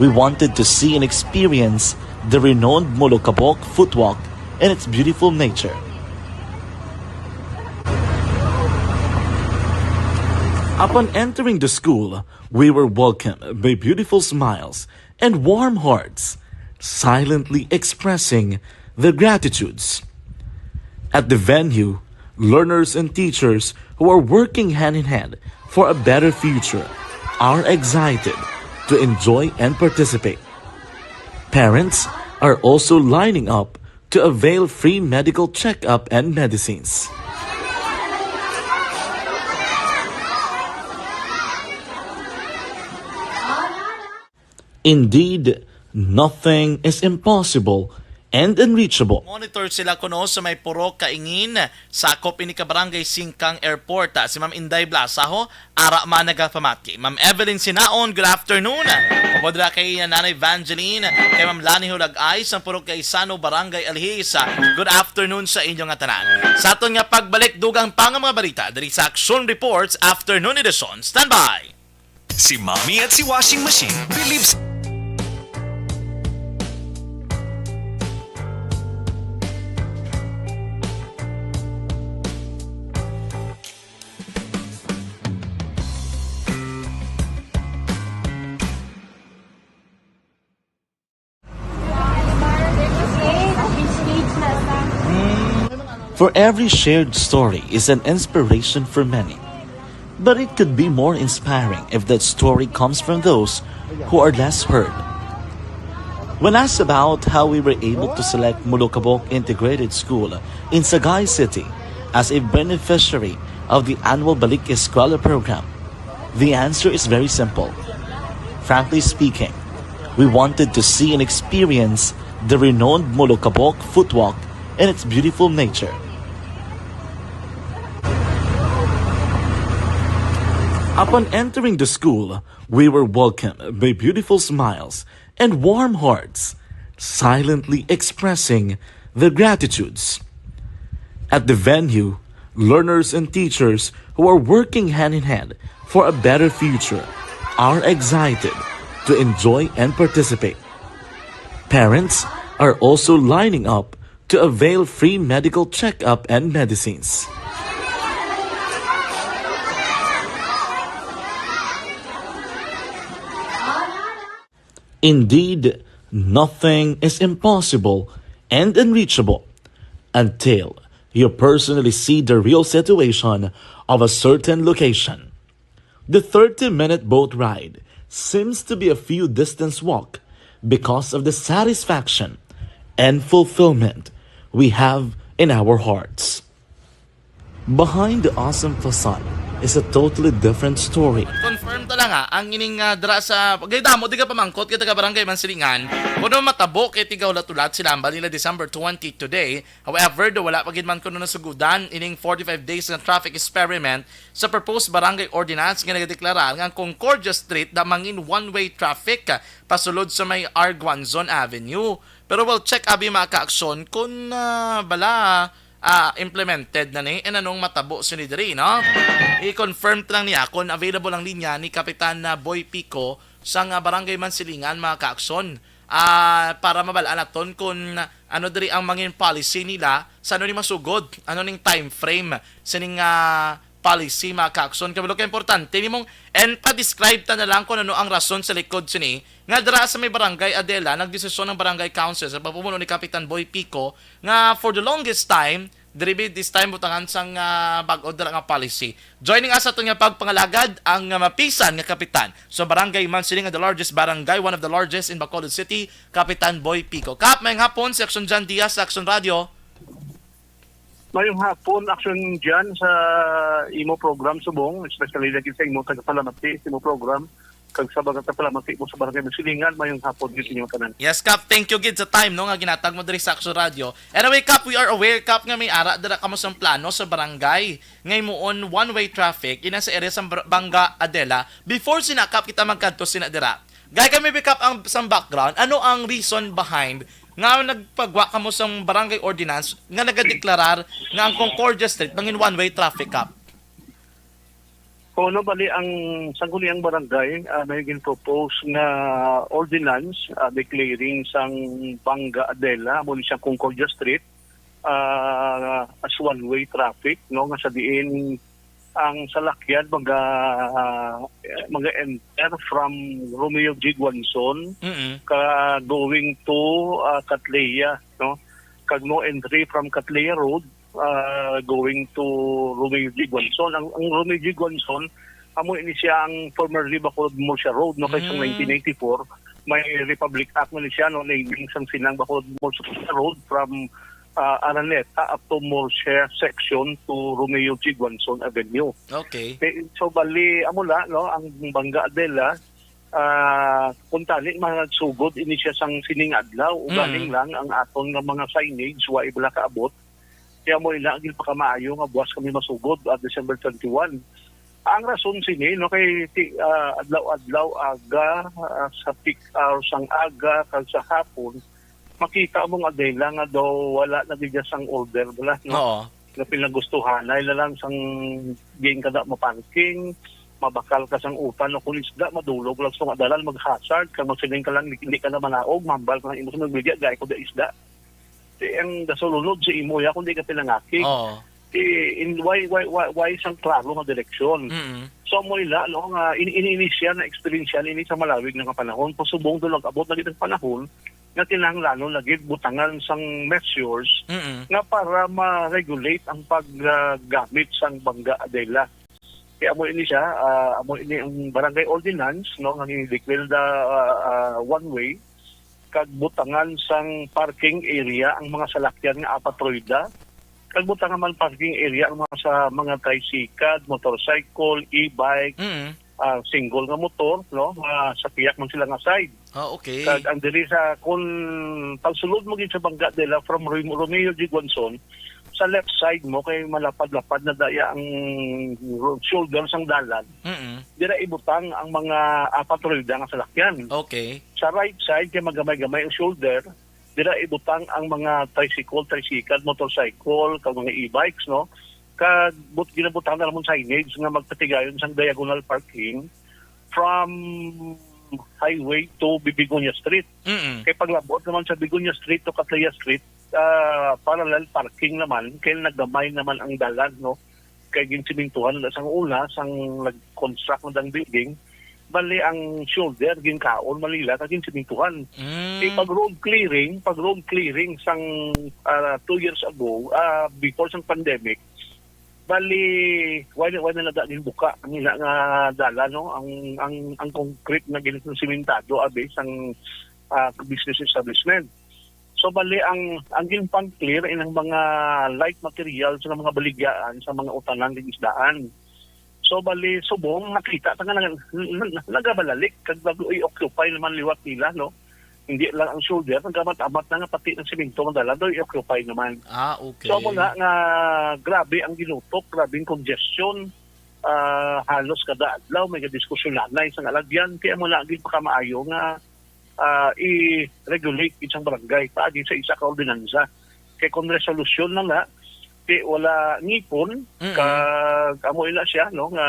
we wanted to see and experience the renowned Molokabok Footwalk and its beautiful nature. Upon entering the school, we were welcomed by beautiful smiles and warm hearts. silently expressing their gratitudes. At the venue, learners and teachers who are working hand in hand for a better future are excited to enjoy and participate. Parents are also lining up to avail free medical checkup and medicines. Indeed, nothing is impossible and unreachable. Monitor sila kuno sa may Purok Kaingin, sakop ini ka barangay Singkang Airport. Ah, si Ma'am Inday Blasa, ho, ara man nagapamati. Ma'am Evelyn Sinaon, good afternoon. Upod ra kay Nanay Evangeline, kay Ma'am Lani Hulagay, sang Purok Gaisano, Barangay Alhis. Ah, good afternoon sa inyo nga tanan. Sa aton nga pagbalik, dugang pa nga mga balita diri sa Aksyon Reports Afternoon Edition. Standby! Si Mommy at si Washing Machine believes For every shared story is an inspiration for many. But it could be more inspiring if that story comes from those who are less heard. When asked about how we were able to select Molokabok Integrated School in Sagay City as a beneficiary of the annual Balik Eskwela program, the answer is very simple. Frankly speaking, we wanted to see and experience the renowned Molokabok Footwalk and its beautiful nature. Upon entering the school, we were welcomed by beautiful smiles and warm hearts, silently expressing their gratitudes. At the venue, learners and teachers who are working hand in hand for a better future are excited to enjoy and participate. Parents are also lining up to avail free medical checkup and medicines. Indeed, nothing is impossible and unreachable until you personally see the real situation of a certain location. The thirty-minute boat ride seems to be a few distance walk because of the satisfaction and fulfillment we have in our hearts. Behind the awesome facade is a totally different story. Confirm talaga ang ining, ah, dira sa, kay damo di ka pamangkot kay taga Barangay Mansilingan. Kuno matabo kay tiga ulat-ulat sila ang bali nila December twenty today. However, do wala pa gid man kuno nasugudan ining forty-five days nga traffic experiment sa proposed barangay ordinance nga nagadeklarar nga ang Concordia Street da mangin one-way traffic, ah, pasulod sa may R Guanzon Avenue. Pero we'll check abi, mga kaaksyon, kung, ah, bala, ah, implemented na ni, and anong matabo sini diri, no? I-confirm ta lang niya kung available ang linya ni Kapitan, ah, Boy Pico sa nga Barangay Mansilingan, mga kaaksyon, ah, para mabal-an naton kung ano diri ang mangin policy nila, sa ano ni masugod, ano ning time frame sining, ah, policy, mga kaaksyon. Kabalo ka importante nimong, and pa-describe ta na lang kung ano ang rason sa likod sini, nga dira sa may Barangay Adela, nagdesisyon ang Barangay Council sa pamumuno ni Kapitan Boy Pico nga for the longest time, diri bi this time butangan sang, ah, bag-o dira nga policy. Joining us ato nga pagpangalagad ang, ah, mapisan nga kapitan sa Barangay Mansilingan, the largest barangay, one of the largest in Bacolod City, Kapitan Boy Pico. Kap, maayong hapon, si Action Jan Diaz sa Action Radio. Mayong hapon, Action Jan, sa imo program subong, especially lagi sa imo tagapalamati sa imo program, kag sa mga tagapalamati mo sa Barangay Mansilingan, mayong hapon gid sa inyo tanan. Yes, Kap, thank you gid sa time, no, nga ginatag mo diri sa Action Radio. Anyway, Kap, we are aware, Kap, nga may ara dira kamo sang plano sa barangay nga himuon one-way traffic ina sa area sa Bar-, Banga Adela. Before sina, Kap, kita magkadto sina dira, gay kami pick up ang, sang background, ano ang reason behind nga nagpagwa kamo sang barangay ordinance nga nagadeklarar nga ang Concordia Street mangin one-way traffic, Kap? Kuno bali ang sangguniang barangay, ah, may gin-propose nga ordinance, ah, declaring sang Banga Adela, amo ni siyang Concordia Street, ah, as one-way traffic, no, nga sa diin ang salakyan mga, ah, mga enter from Romeo G. Guanzon Mm. ka going to, ah, Catleya, no? Kag no entry from Catleya Road, ah, going to Romeo G. Guanzon. Ang, ang Romeo G. Guanzon, amo ini siya ang formerly Bacolod Murcia Road, no? Kay sa Mm. nineteen eighty-four, may Republic Act na ni siya, no? Naming sang Sinang Bacolod Murcia Road from, ah, Araneta up to Murcia section to Romeo G. Guanzon Avenue. Okay. Eh, so, bali, amo na, no? Ang Bangga Adela, ah, kung tani, magsugod ini siya sang sining adlaw. Ugaling Mm. lang ang aton nga mga signage, wa ibala kaabot. Kaya mo ina, ang pakamaayo nga buwas kami masugod, ah, December twenty-one. Ang rason sini, no, kay ti-, ah, adlaw-adlaw, aga, ah, sa peak hour sang aga, kag sa hapon, makita mo nga Adela nga daw wala na gid sang order bala, no? Oo. Nga pinagustuhanay na lang sang ging ka na maparking, mabakal ka sang utan, o kung isda, madulog lang sa mga dalan, mag-hazard, kag magsiling ka lang, hindi ka na manaog, mambal ka lang imo sa magmedia, gay ko da isda. Di ang gasulunod sa imo, ya, kung di ka pinangaki. Oo. Di, in, why, why, why, why sang klaro nga direksyon? Mm. So, mo ila, no, nga in, in, ini siya na eksperyensya ini sa malawig na nga panahon. Pasubong doon nag-abot na gid ang panahon nga kinahanglanon na gid butangan sang measures Mm. nga para ma-regulate ang paggamit sang Bangga Adela. Kaya amo ini siya, ah, amo ini ang barangay ordinance, no, nga gindeclare da, ah, ah, one way, kag butangan sang parking area ang mga salakyan nga apat rueda, kag butangan man parking area ang mga sa mga tricycle, motorcycle, e-bike, Mm. ah, single nga motor, no, nga sa pihak man sila nga side. Ah, okay. Kag ang diri sa, kung pagsulod mo gid sa Bangga Adela from Rom-, Romeo G. Guanzon, sa left side mo kay malapad-lapad na daya ang ro-, shoulder sang dalan. Mm. Dira ibutang ang mga apat rueda nga salakyan. Okay. Sa right side kay magamay-gamay ang shoulder, dira ibutang ang mga tricycle, tricycle, motorcycle, kag mga e-bikes, no? Kag but-, ginabutang na namon signage nga magpatigayon sang diagonal parking from highway to Begonia Street. Mm. Kay paglabot naman sa Begonia Street to Catleya Street, ah, parallel parking naman, kay nagamay naman ang dalan, no? Kay ginsimintuhan na sang una, sang nag-construct na ang building, bali ang shoulder, ginkaon man nila, kag ginsimintuhan. Mm. Kay pag road clearing, pag road clearing sang, ah, two years ago, ah, before sang pandemic, bali, wala, wala na daw ginbuka ang ila nga dalan, no? Ang, ang, ang concrete na ginsimentado, abi, sang, ah, business establishment. So, bali, ang, ang ginpang-clear ay ang mga light materials nga mga baligyaan sa mga utanan kag isdaan. So, bali, subong, nakita ta nga nag-, nag-, nagabalalik, kag nag-i-occupy naman liwat nila, no? Hindi lang ang shoulder, nagamat-amat na nga pati ang semento nga dala, daw i-occupy naman. Ah, okay. So, amo na nga, grabe ang ginutok, grabe ang congestion. Ah, halos kada adlaw may gadiskusyonan na sa alagyan. Kaya mo na, ginpakamaayo nga, ah, i-regulate gid sang barangay paagi sa isa ka ordinansa. Kay kung resolusyon na nga, di wala ngipon, Mm. kag amo ina siya, no, nga,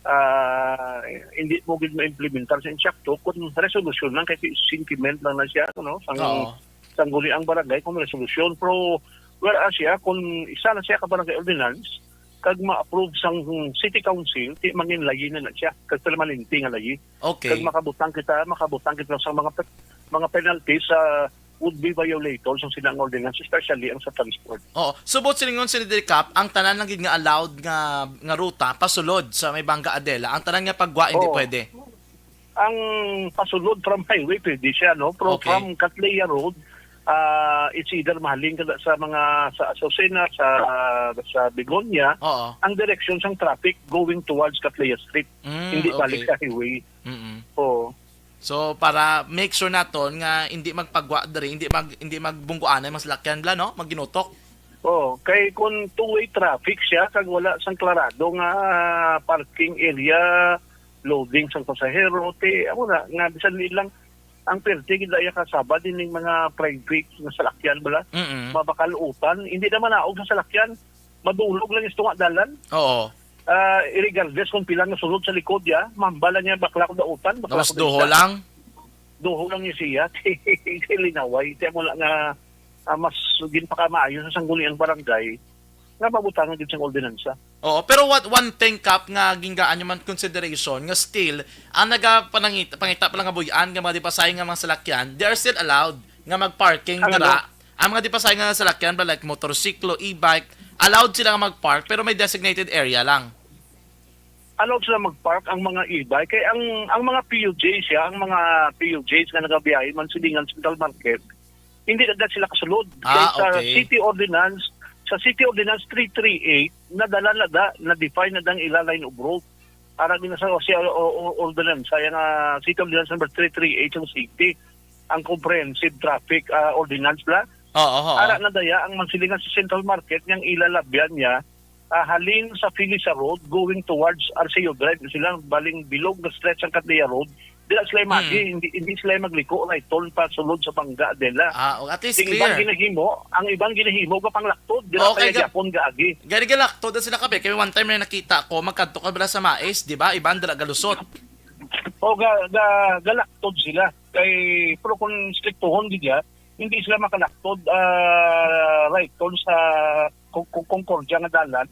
ah, hindi mo gid ma-implementar sa insakto, kung resolusyon lang, kay sentiment lang na siya, no, sang, Oo. sang guni ang barangay, kung resolusyon. Pero, whereas siya, kung isa na siya ka barangay ordinance, kag ma-approve sang city council, di mangin layi na na siya, kag permanente nga layi. Okay. Kag makabutang kita, makabutang kita sa mga pe-, mga penalties sa would be violators ang silang ordinance, especially ang sa transport. Oo. Subot silingon, Senator Cap, ang tanan lang gid nga allowed nga, nga ruta pasulod sa may Bangga Adela, ang tanan nga pagwa hindi Oo. pwede. Ang pasulod from highway, pwede siya, no? Pero Okay. from Catleya Road, ah, it's either mahalin ka sa mga, sa Azucena, sa, sa Begonia, Oo. ang direksyon sang traffic going towards Catleya Street. Mm, Hindi balik okay. sa highway. Mm-mm. Oo. So, para make sure naton nga hindi magpagwa diri, hindi mag-, hindi magbungguanay ang mga salakyan bala, no? Maginutok. Oo, kay kung two-way traffic siya, kag wala sang klarado nga parking area, loading sang pasahero, ti, amo na, nga bisan ilang ang perte gid iya kasaba din ning mga private nga salakyan bala. Mm-mm. Mabakal utan, hindi na manaog sa salakyan, madulog lang is tunga dalan. Oo. Ah, regardless kung pila nga sulod sa likod ya, mambal lang niya, "Bakla ko dautan, bakla Tapos ko duho daisda." lang? Duho lang niya siya. Linaway. Kaya mo lang nga, ah, mas ginpakamaayo sa sangguniang barangay nga mabutangan gid sang ordinansa. Oo, pero what, one thing, Kap, nga gingaan nyo man consideration, nga still, ang nagapanangit-, pangita pa lang nga buy-an nga mga di pa sayo nga mga salakyan, they are still allowed nga mag-parking Ang dira. ano? Ang mga di pa sayo nga salakyan ba, like motorsiklo, e-bike, allowed sila nga mag-park, pero may designated area lang. Allowed sila mag-park ang mga e-bike. Kay ang, ang mga P U Js siya, ang mga P U Js nga nagabiyahe man silingan Central Market, hindi na sila kasulod. Kay Ah, sa okay. City Ordinance, sa City Ordinance three three eight, nadala na da, na-define na dang ila line of road. Ara din sa, sa, o, o, ordinance, sa nga City Ordinance number three three eight sa city, ang comprehensive traffic, ah, ordinance bla. Oo, oo. Ara na daya ang mansilingan sa Central Market, nga ang ila labyan niya, ah, halin sa Felisa Road, going towards Arceo Drive, sila baling bilog na stretch ang Katleya Road, dira sila magi, Hmm. hindi, hindi sila magliko, right turn pa sulod sa Bangga Adela. Ah, oh, at least Ang iban clear. ginahimo, ang iban ginahimo, gapanglakto, dira Okay, kaya ga-, gyapon gaagi. Gani galaktod na sila, Kap, eh. Kay one time may nakita ko, magkadto ka bala sa Mais, di ba? Iban dira galusot. O, ga, ga, galaktod sila. Kay, pero kung striktuhon gid ya, hindi sila makalaktod, ah, right turn sa Con-, Con-, Concordia nga dalan.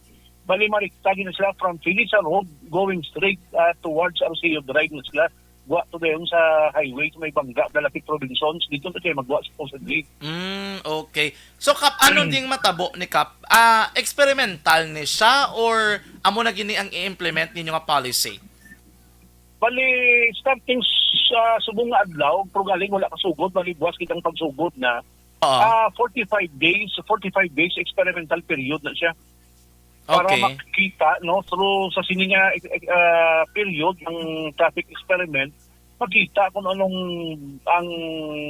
Bali, marikta gid na sila from Felisa Road going straight, ah, towards Arceo Drive na sila. Gwa to dayon sa highway sa may Bangga, Dalapit Robinsons. Dito na kayo magwa supposedly. Mm, okay. So, Kap, ano Mm. ding matabo ni Kap? Ah, experimental ni siya or amo na gini ang i-implement ninyo nga policy? Bali, starting sa subong nga adlaw, pero galing wala kasugod, bali buwas kitang pagsugod na. Oo. Ah, forty-five days, forty-five days experimental period na siya. Para Okay. makita, no, through sa sini nga, eh, ah, period ng traffic experiment, makita kung anong ang,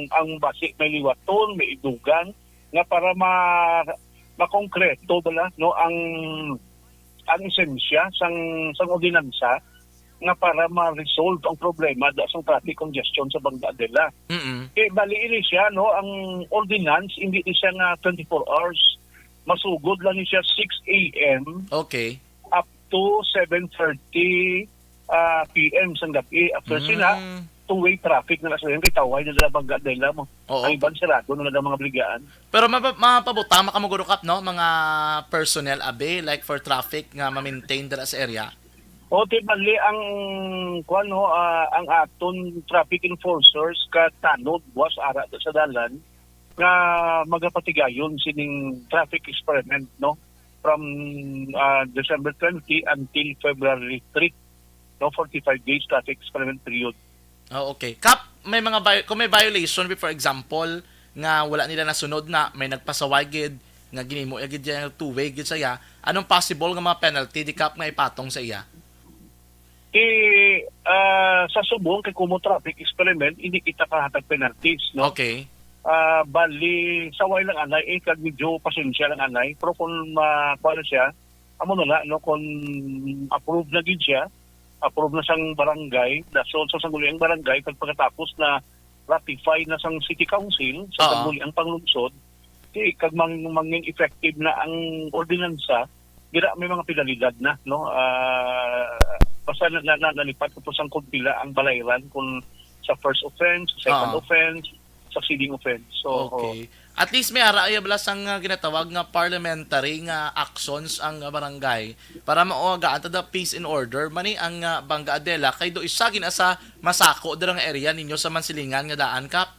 ang basi may liwaton, may idugang, nga para ma-, makongkreto bala, no, ang, ang esensya sang, sang ordinansa nga para ma-resolve ang problema da sang traffic congestion sa Bangga Adela. Mm-mm. Eh, bali ini siya, no, ang ordinance, hindi ni siya nga twenty-four hours. Masugod lang ni siya six A M Okay. up to seven thirty, ah, P M sang gabi. After Mm. sina, two-way traffic na lang sa kay tawhay na lang Bangga Adela mo. Oo. Ang iban sirado na lang mga baligyaan. Pero mapa-, mapabutang makamuguro, Kap, no? Mga personnel, abi, like, for traffic nga ma-maintain dira sa area? O, di bali ang, kuwan, no, ah, ang aton traffic enforcers ka tanod, buwas ara sa dalan, nga magapatigayon sining traffic experiment, no? From, ah, December twenty until February three, no? Forty-five days traffic experiment period. Oh, okay. Kap, may mga vi-, kung may violation, for example, nga wala nila nasunod na, may nagpasaway gid, nga ginimo ya gid ya two-way gid saya, anong possible nga mga penalty di, Kap, nga ipatong sa iya? Ti, ah, sa subong kay kumo traffic experiment, hindi kita kahatag penalties, no? Okay. Ah, bali, saway lang anay, eh, kag medyo pasensya lang anay. Pero kung ma-, kuwan na siya, amo na na, no? Kung approve na gid siya, approve na sang barangay, dasol sa sangguniang barangay, kag pagkatapos na ratify na sang City Council, sa Oo. sangguniang panglungsod, di, kag mang-, mangin effective na ang ordinansa, dira may mga penalidad na, no? Ah, basta na, na, na, nalipat ko to sang kung pila ang balayran, kung sa first offense, second Oo. offense, succeeding offense. So, Okay. At least may ara iya bala sang, ah, ginatawag nga parliamentary nga actions ang, ah, barangay para mauwagaan ta the peace and order. Mani ang, ah, Bangga Adela kay do isa gina sa masako dira nga area ninyo sa Mansilingan nga daan, Kap.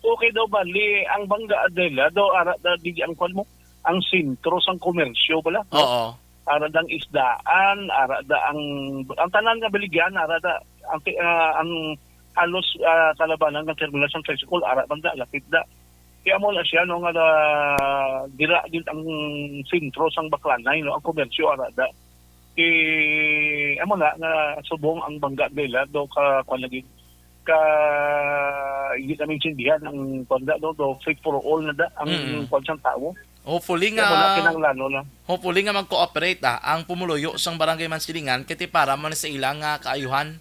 Okay daw bali ang Bangga Adela daw ara da di ang kwan mo, ang sentro sang komersyo bala, no? Oo. Ara dang isdaan, ara da ang, ang tanan nga baligyan, ara da ang, ah, ang halos, ah, kalabanan ng terminal sang tricycle, ara man da, lapit da. Kaya mo na siya, no, nga da, dira gid ang sentro sang Baklanay, no, ang komersyo, ara da. Kay, amo na, nga subong ang Bangga Adela, do ka, kwan lagi, ka, hindi namin sindihan ang, kwan da, no, do fit for all na da, ang Mm. kwan sang tao. Hopefully Kaya nga, mo na kinahanglan, no, na. hopefully nga mag-cooperate, ah, ang pumuluyo sang Barangay Mansilingan, kay ti para man sa ilang, ah, kaayuhan.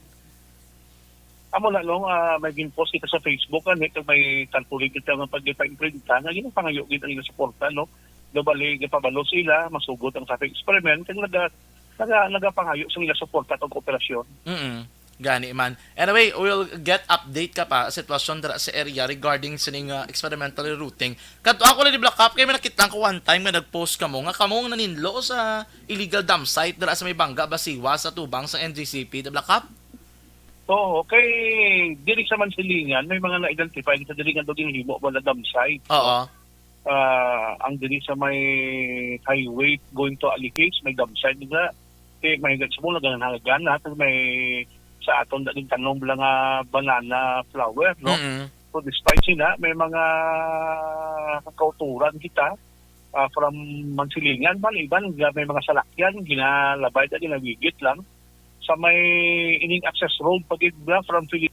Amo na, no, ah, may gin-post kita sa Facebook, ah, ni, kag may tarpaulin kita nga pag-ipa-imprinta, nga ginapangayo gid ang ilang suporta, no? Do bali, gapabalo sila, masugot ang traffic experiment, kag naga-, naga-, nagapangayo sa ilang suporta kag kooperasyon. Mm. Gani man. Anyway, we'll get update ka pa sitwasyon dira sa area regarding sining, ah, experimental rerouting. Kadto ako lang ni Black Cap, kay may nakita ko one time nga nag-post kamo nga kamo ang naninlo sa illegal dump site dira sa may Bangga Basiwa sa tubang sa N G C P, the Black Cap? Oo, kay diri sa Mansilingan, may mga na-identify sa diri nga daw ginhimo ba na dump site. Oo. Ah, ang diri sa may highway going to Alikis, may dump site nga. Kay may subong lang ganahan, pero may sa aton na din tanom lang nga banana flower, no? Mm. So despite sina, may mga kauturan kita ah, from Mansilingan man, iban nga may mga salakyan, ginalabay na ginawigit lang sa may ining access road pagid na from Fili-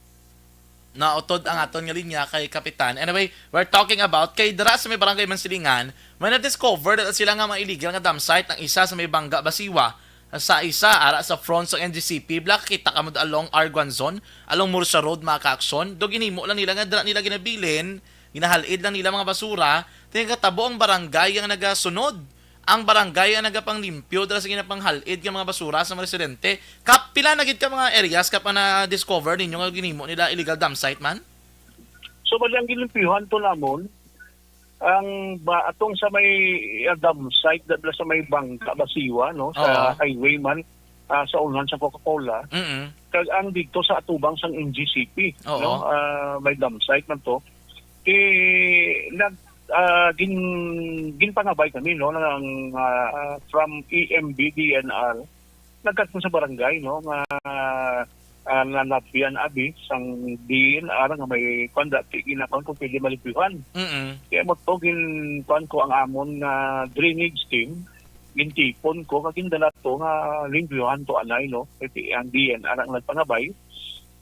Nautod ang aton nga linya kay Kapitan. Anyway, we're talking about kay dira sa may barangay Mansilingan, may na-discover na sila nga mga illegal nga dump site, ang isa sa may Bangga Basiwa, sa isa ara sa front sa N G C P. Black, kita ka mo along Arguanzon, along Murcia Road, mga kaaksyon. Do ginhimo lang nila nga dira nila ginabilin, ginahal-id lang nila mga basura. Tingkatabo ang barangay ang nagasunod. Ang barangay ang nagapanglimpyo dira sa ginapanghalid nga mga basura sa mga residente. Kap, pila na gid ka mga areas kap ang na-discover ninyo nga ginhimo nila illegal dump site man? So bali ang gilimpyuhan to namon ang ba atong sa may uh, dump site dala sa may Bangka Basiwa, no, sa Oo. Highway man, ah, sa unahan sa Coca-Cola. Mm. Kag ang dito sa atubang sang N G C P, Oo. no, ah, may dump site man to. Ti nag ah, gin ginpangabay kami, no, ng ah, from E M B D N R. Nagkadto sa barangay, no, nga ah, nalabyan abi sang D N R nga may kuan dati ginakuan kung pwede malimpyuhan. Mm. Kaya mo to gin kuan ko ang amon nga drainage team, gintipon ko kag gindala to nga limpyuhan to anay, no. Kasi ang D N R ang nagpangabay.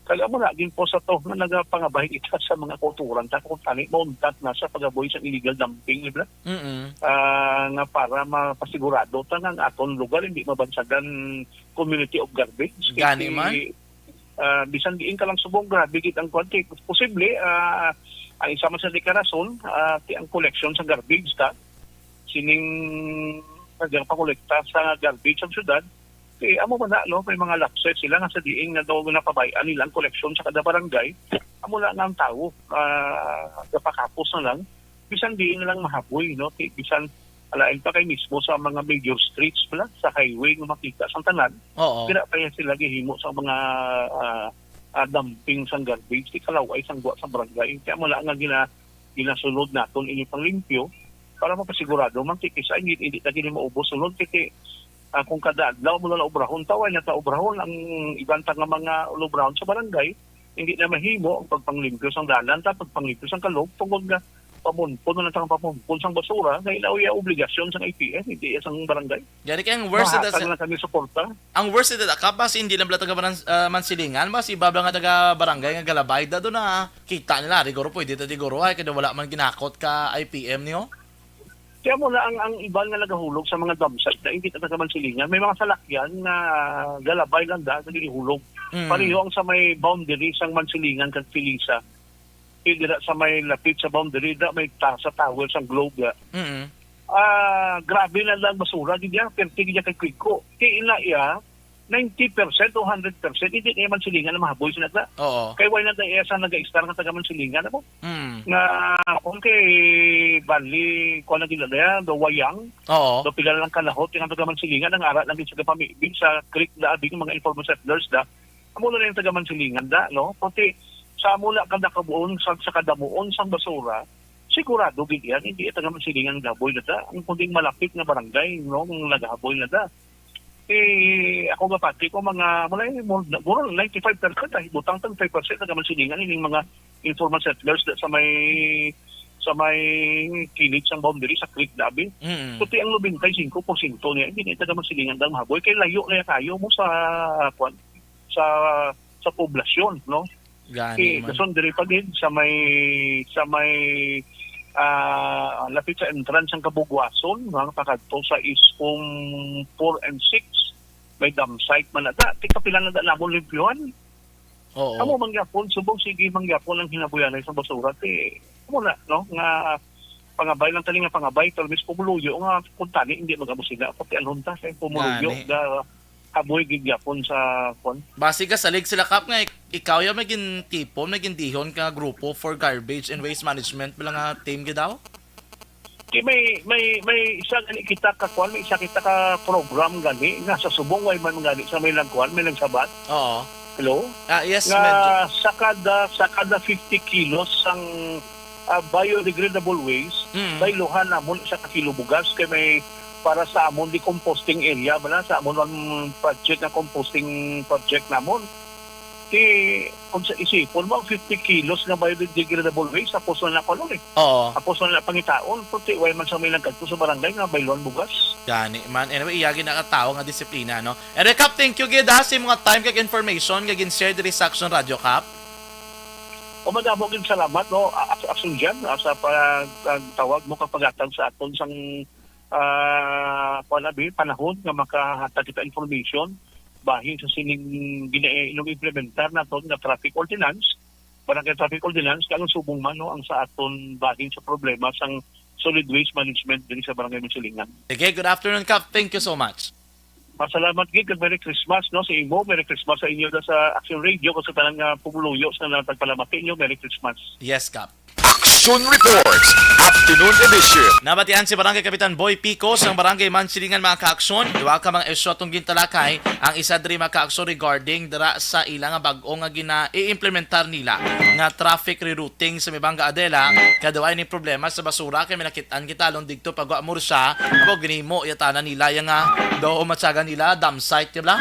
Kag amo na gin po sa to nga nagapangabay kita sa mga kauturan ta kung tani mauntat na sa pagaboy sa illegal dumping, di ba? Mm. Ah, nga para mapasigurado ta nga ang aton lugar hindi mabansagan community of garbage. Gani man. Ah, bisan diin ka lang subong, grabe gid ang kuwan. Kay posible, ah, ang isa man sa deklarasyon, ah, ti ang koleksyon sa garbage ta, sining nagpakolekta sa garbage sa syudad, kay amo man na, no, may mga lapses sila nga sa diin nga daw napabay-an nila ang koleksyon sa kada barangay, amo na nga ang tawo, ah, gapakapos na lang, bisan diin na lang mahaboy, no, kay bisan alain pa kay mismo sa mga major streets pala, sa highway nga makita sang tanan, Oo. dira pa yan sila gihimo sa mga ah, ah, dumping sang garbage, di kalaway sang guwa sa barangay. Kaya mo lang nga gina, ginasulod naton ini panglimpyo para mapasigurado man kay kisa hindi, hindi na gini maubos sulod kay ah, kung kada adlaw mo na obrahon, taway na ta obrahon ang iban ta nga mga ulubrahon sa barangay, hindi na mahimo ang pagpanglimpyo sang dalan ta, pagpanglimpyo sang kalog, tungod nga pamunpon na lang ta ang pamunpon sang basura nga inaw iya obligasyon sang I P M, hindi iya sang barangay. Gani kay ang worst sa Mahatag lang kami suporta. Ang worst ito, Kap, basi hindi lang pala taga Baran- ah, Mansilingan, basi iba nga taga barangay nga galabay da doon na kita nila, riguro pwede ta diguro ay kada wala man ginakot ka I P M niyo. Kaya mo na ang, ang iban nga nagahulog sa mga dump site na hindi na taga Mansilingan. May mga salakyan na galabay lang da, nagihulog. Mm. Pareho ang sa may boundary sang Mansilingan kag Felisa. Kaya dira sa may lapit sa boundary da, may ta, sa tower sang Globe da. Mm. Ah, grabe na lang basura gid ya, perti gid ya kay Quico. Kay ina iya, ninety percent o hundred percent, hindi niya Mansilingan na mahaboy sila da. Oo. Kay wala na iya sa nag-istar nga taga Mansilingan, ano? Mm. Nga kung kay bali, kung naging na yan, do wayang, Oo. do pila lang kalahot, yung taga Mansilingan, ang ara lang din sa kapamibig sa creek da, abing mga informal settlers da. Amo na yung taga Mansilingan da, no? Pati sa amo na kada kabuon, sa, sa kadamuon, sa basura, sigurado gid yan, hindi yung taga Mansilingan gaboy na da. Ang kundi malapit nga barangay, no? Ang nagahaboy na da. Eh, ako nga pati ko, mga, mula yung, mura, mura ninety-five percent, ay, butang tang five percent taga Mansilingan, yung mga informal settlers da sa may, sa may kilid sang boundary, sa creek da, abi. Mm. Pati ang nobenta y singko porsyento niya, hindi na taga Mansilingan da mahaboy. Kay layo na yan kayo mo sa, kwan, sa, sa poblasyon, no? Gani Kay man. Gason diri pa gid sa may, sa may, ah, lapit sa entrance sang Kabugwason, nga pakadto sa Iscom four and six, may dump site man na da. Ti kapila na da namon limpyuhan. Oo. Amo man gyapon, subong sige man gyapon ang hinabuyanay sa basura. Ti, amo na, no? Nga pangabay lang tani nga pangabay, pero mis pumuluyo nga kung tani, hindi mag-amo sila. Pati alhon ta, kay pumuluyo, Gani. ga, kaboy gid gyapon sa kuan. Basi ka salig sila, Kap, nga ik-, ikaw ya may gintipon, may gindihon ka grupo for garbage and waste management, bala nga team gid daw? Di may, may, may isa gani kita ka kuan, may isa kita ka program gani nga sa subong way man gani sa may nagkuan, may nagsabat. Oo. Hello? Ah, yes, nga medyo. Sa kada, sa kada fifty kilos sang, ah, biodegradable waste, Mm. bayluhan namon isa ka kilo bugas kay may para sa amon decomposting area, bala sa amon ang project nga composting project namon. Ti, kung sa isipon mo, ang fifty kilos nga biodegradable waste, tapos na na, ano, eh. Oo. Tapos na na pangitaon, puti, way man sa may nagkadto sa barangay nga bayluhan bugas. Gani man. Anyway, iya gid nakatawo nga disiplina, no? Anyway, Kap, thank you gid, ha, sa mga time kag information nga gin-share diri sa Action Radio, Kap. O, madamo gid salamat, no, a-, a-, Action Jan, ah, sa pag-, pagtawag mo kag paghatag sa aton sang, ah, kuwan, abi, panahon nga makahatag kita information bahin sa sining gina-, inyong implementar naton nga traffic ordinance, barangay traffic ordinance, kag ang subong man, no, ang sa aton bahin sa problema sang solid waste management diri sa Barangay Mansilingan. Sige, good afternoon, Kap. Thank you so much. Masalamat gid kag Merry Christmas, no, sa imo. Merry Christmas sa inyo da sa Action Radio, kag sa tanan nga pumuluyo sa nagpalamati inyo. Merry Christmas. Yes, Kap. Action Report, Afternoon Edition. Nabatian si Barangay Kapitan Boy Pico sang Barangay Mansilingan, mga ka-aksyon. Duha ka mga isyu atong gintalakay. Ang isa diri, mga ka-aksyon, regarding dira sa ila nga bag-o nga gina-, i-implementar nila nga traffic rerouting sa Mibanga Adela. Kaduwa ini problema sa basura kay may nakit-an kita along didto pagwa Murcia. Abo, ginhimo yata na nila yang, ah, daw umatsagan nila, dump site, di ba?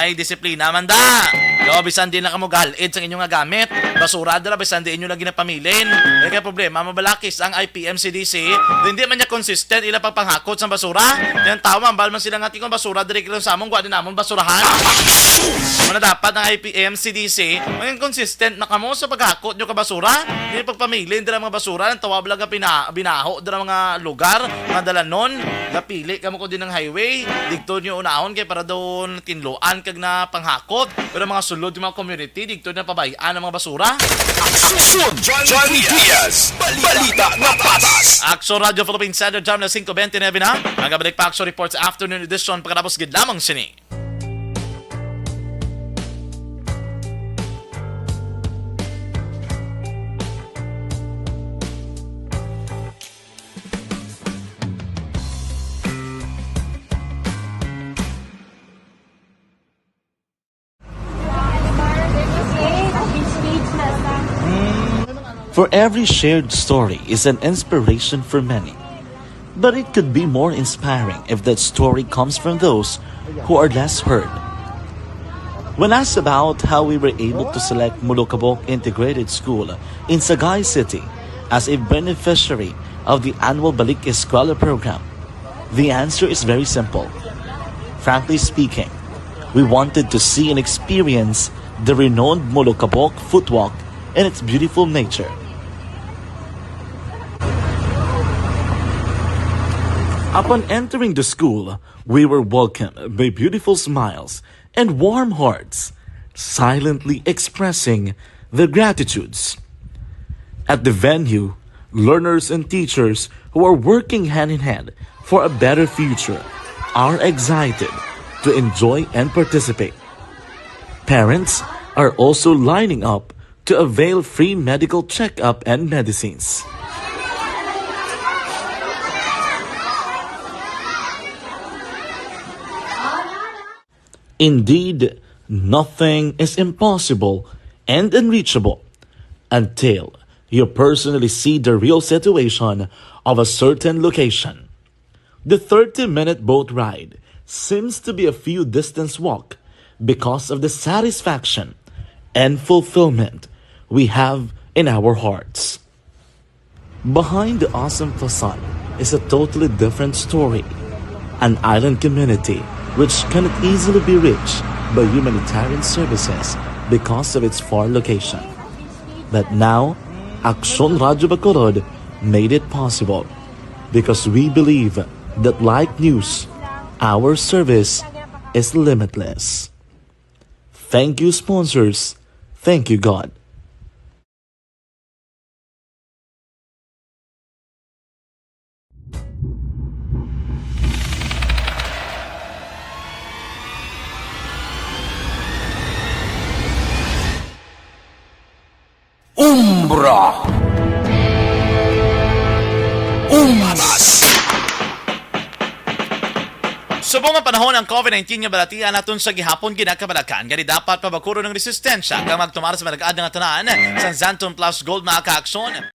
Ay, disiplina man da. Daw, bisan di na kamo galid sang inyo nga gamit, basura dira, bisan di inyo lagi napamilin. Eh, kay problema, mabalakis ang I P M C D C. Hindi man niya consistent ila pagpanghakot sang basura. Yan, tawa, ambal man sila nga, "Tikon, basura diri kilo sa amon, gwa din namon basurahan." Muna dapat ang I P M C D C, maging consistent na kamo sa paghakot nyo ka basura. Hindi pagpamilin dira mga basura, ang tawa bala nga pina-, binaho dira mga lugar, mga dalanon. Napili kamo ko din ng highway, digto nyo unahon kay para daw natinluan kag na panghakot. Pero mga sulod yung mga community, digto na pabayaan ang mga basura. Aksyon, Johnny Diaz, balita nga patas. Aksyon Radio Philippine Standard Time na singko bente nuebe na. Magabalik pa Aksyon Reports Afternoon Edition pagkatapos gid lamang sini. For every shared story is an inspiration for many. But it could be more inspiring if that story comes from those who are less heard. When asked about how we were able to select Molokabok Integrated School in Sagay City as a beneficiary of the annual Balik Eskwela program, the answer is very simple. Frankly speaking, we wanted to see and experience the renowned Molokabok footwalk and its beautiful nature. Upon entering the school, we were welcomed by beautiful smiles and warm hearts, silently expressing their gratitudes. At the venue, learners and teachers who are working hand in hand for a better future are excited to enjoy and participate. Parents are also lining up to avail free medical checkup and medicines. Indeed, nothing is impossible and unreachable until you personally see the real situation of a certain location. The thirty-minute boat ride seems to be a few distance walk because of the satisfaction and fulfillment we have in our hearts. Behind the awesome facade is a totally different story, an island community which cannot easily be reached by humanitarian services because of its far location. But now, Aksyon Radyo Bacolod made it possible because we believe that, like news, our service is limitless. Thank you, sponsors. Umbra. Umbas. Subong nga panahon ang covid nineteen nga balatian naton sa gihapon ginakabalakan, gani dapat pabakuron ang resistensya kag magtumar sa malagad nga tanan sa Xanthone Plus Gold, mga kaaksyon.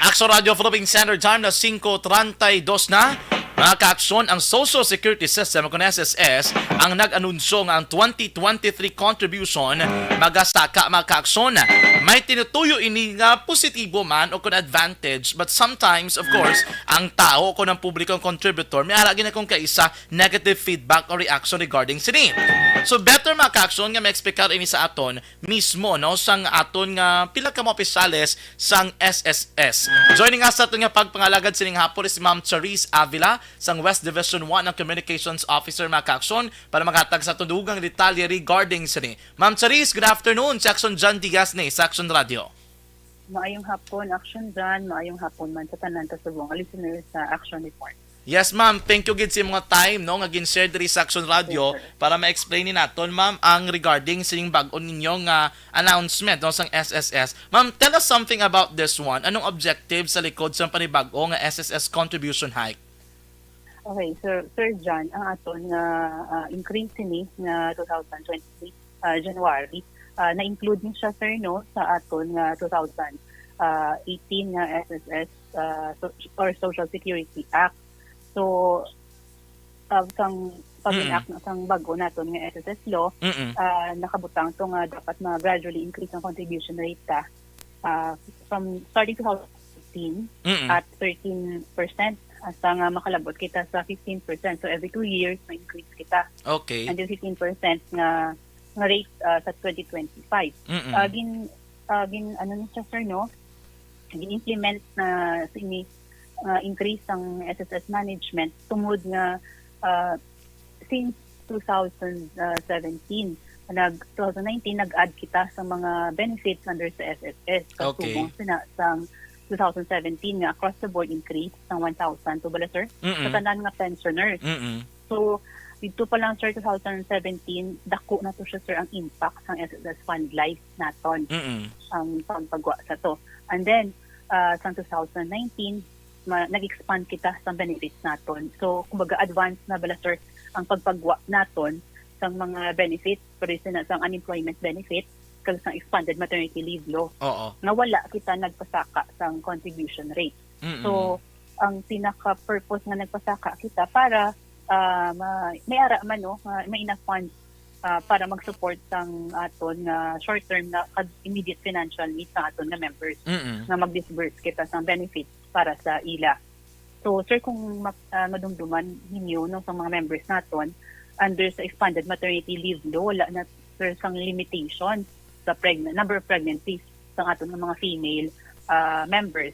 Aksyon Radio Philippine Standard Time na singko treinta y dos na. Mga kaaksyon, ang Social Security System, kung S S S, ang nag-anunsyo nga ang twenty twenty-three contribution magasaka, mga kaaksyon. May tinutuyo ini nga positibo man o kung advantage, but sometimes, of course, ang tao o kung ang publiko ang contributor, may ara gina kung kaisa negative feedback o reaction regarding sini. So better, mga kaaksyon, nga ma-explicar ini sa aton mismo, no, sang aton nga pila ka mga opisyales sang S S S. Joining us sa aton nga pagpangalagad sining hapon is si Ma'am Charisse Avila sang West Division one, ang Communications Officer, mga kaaksyon, para maghatag sa aton dugang detalye regarding sini. Ma'am Charisse, good afternoon. Si Aksyon John Diaz ni sa Aksyon Radio. Maayong hapon, Action John. Maayong hapon man sa tanan ta subong nga listeners sa Action Report. Yes, ma'am. Thank you gid sa imong time, no, nga gin-share diri sa Action Radio Yes, sir. Para ma-explain ni naton, ma'am, ang regarding sining bag-o ninyo nga announcement, no, sang S S S. Ma'am, tell us something about this one. Anong objective sa likod sang panibag-o nga S S S contribution hike? Okay, Sir, Sir John, ang aton nga, ah, increase sini nga two thousand twenty-three, ah, January, ah, na-include ni siya, sir, no, sa aton nga two thousand eighteen nga S S S, ah, so, or Social Security Act. So, ah, sang Mm. pag-enact na sang bag-o naton nga S S S law, Mm-mm. ah, nakabutang to nga dapat ma-gradually increase ang contribution rate ta, ah, from starting two thousand fifteen Mm-mm. at thirteen percent hasta nga makalabot kita sa fifteen percent. So, every two years, ma-increase kita. Okay. And then fifteen percent nga, nga rate, ah, sa twenty twenty-five. Mm-mm. Ah, gin-, ah, gin-, ano ni siya, sir, no? Gin-implement na sini, ah, increase sang S S S management tungod nga, ah, since two thousand seventeen, nag-, two thousand nineteen, nag-add kita sa mga benefits under sa S S S. Okay. Kasubong sina sang two thousand seventeen nga across the board increase sang one thousand to bala, sir, Mm-mm. sa tanan nga pensioners. Mm-mm. So, dito pa lang, sir, two thousand seventeen, dako na to siya, sir, ang impact sang S S S fund life naton. Mm-mm. Ang pagpagwa sa to. And then, ah, sang two thousand nineteen, ma-, nag-expand kita sa benefits naton. So, kumbaga, advance na bala, sir, ang pagpagwa naton sang mga benefits, pero sa, sang unemployment benefits, kag sang expanded maternity leave law, Oo. nga wala kita nagpasaka sang contribution rate. Mm-mm. So, ang pinaka-purpose nga nagpasaka kita para, ah, ma-, may ara man, no, nga may enough funds, ah, para mag-support sang aton nga short-term nga kag immediate financial needs sa aton nga members Mm-mm. nga mag-disburse kita sang benefits para sa ila. So, sir, kung ma-, ah, madumduman ninyo, no, sa mga members naton, under sa expanded maternity leave law, wala na, sir, sang limitation sa pregnant, number of pregnancies sa aton nga mga female, ah, members.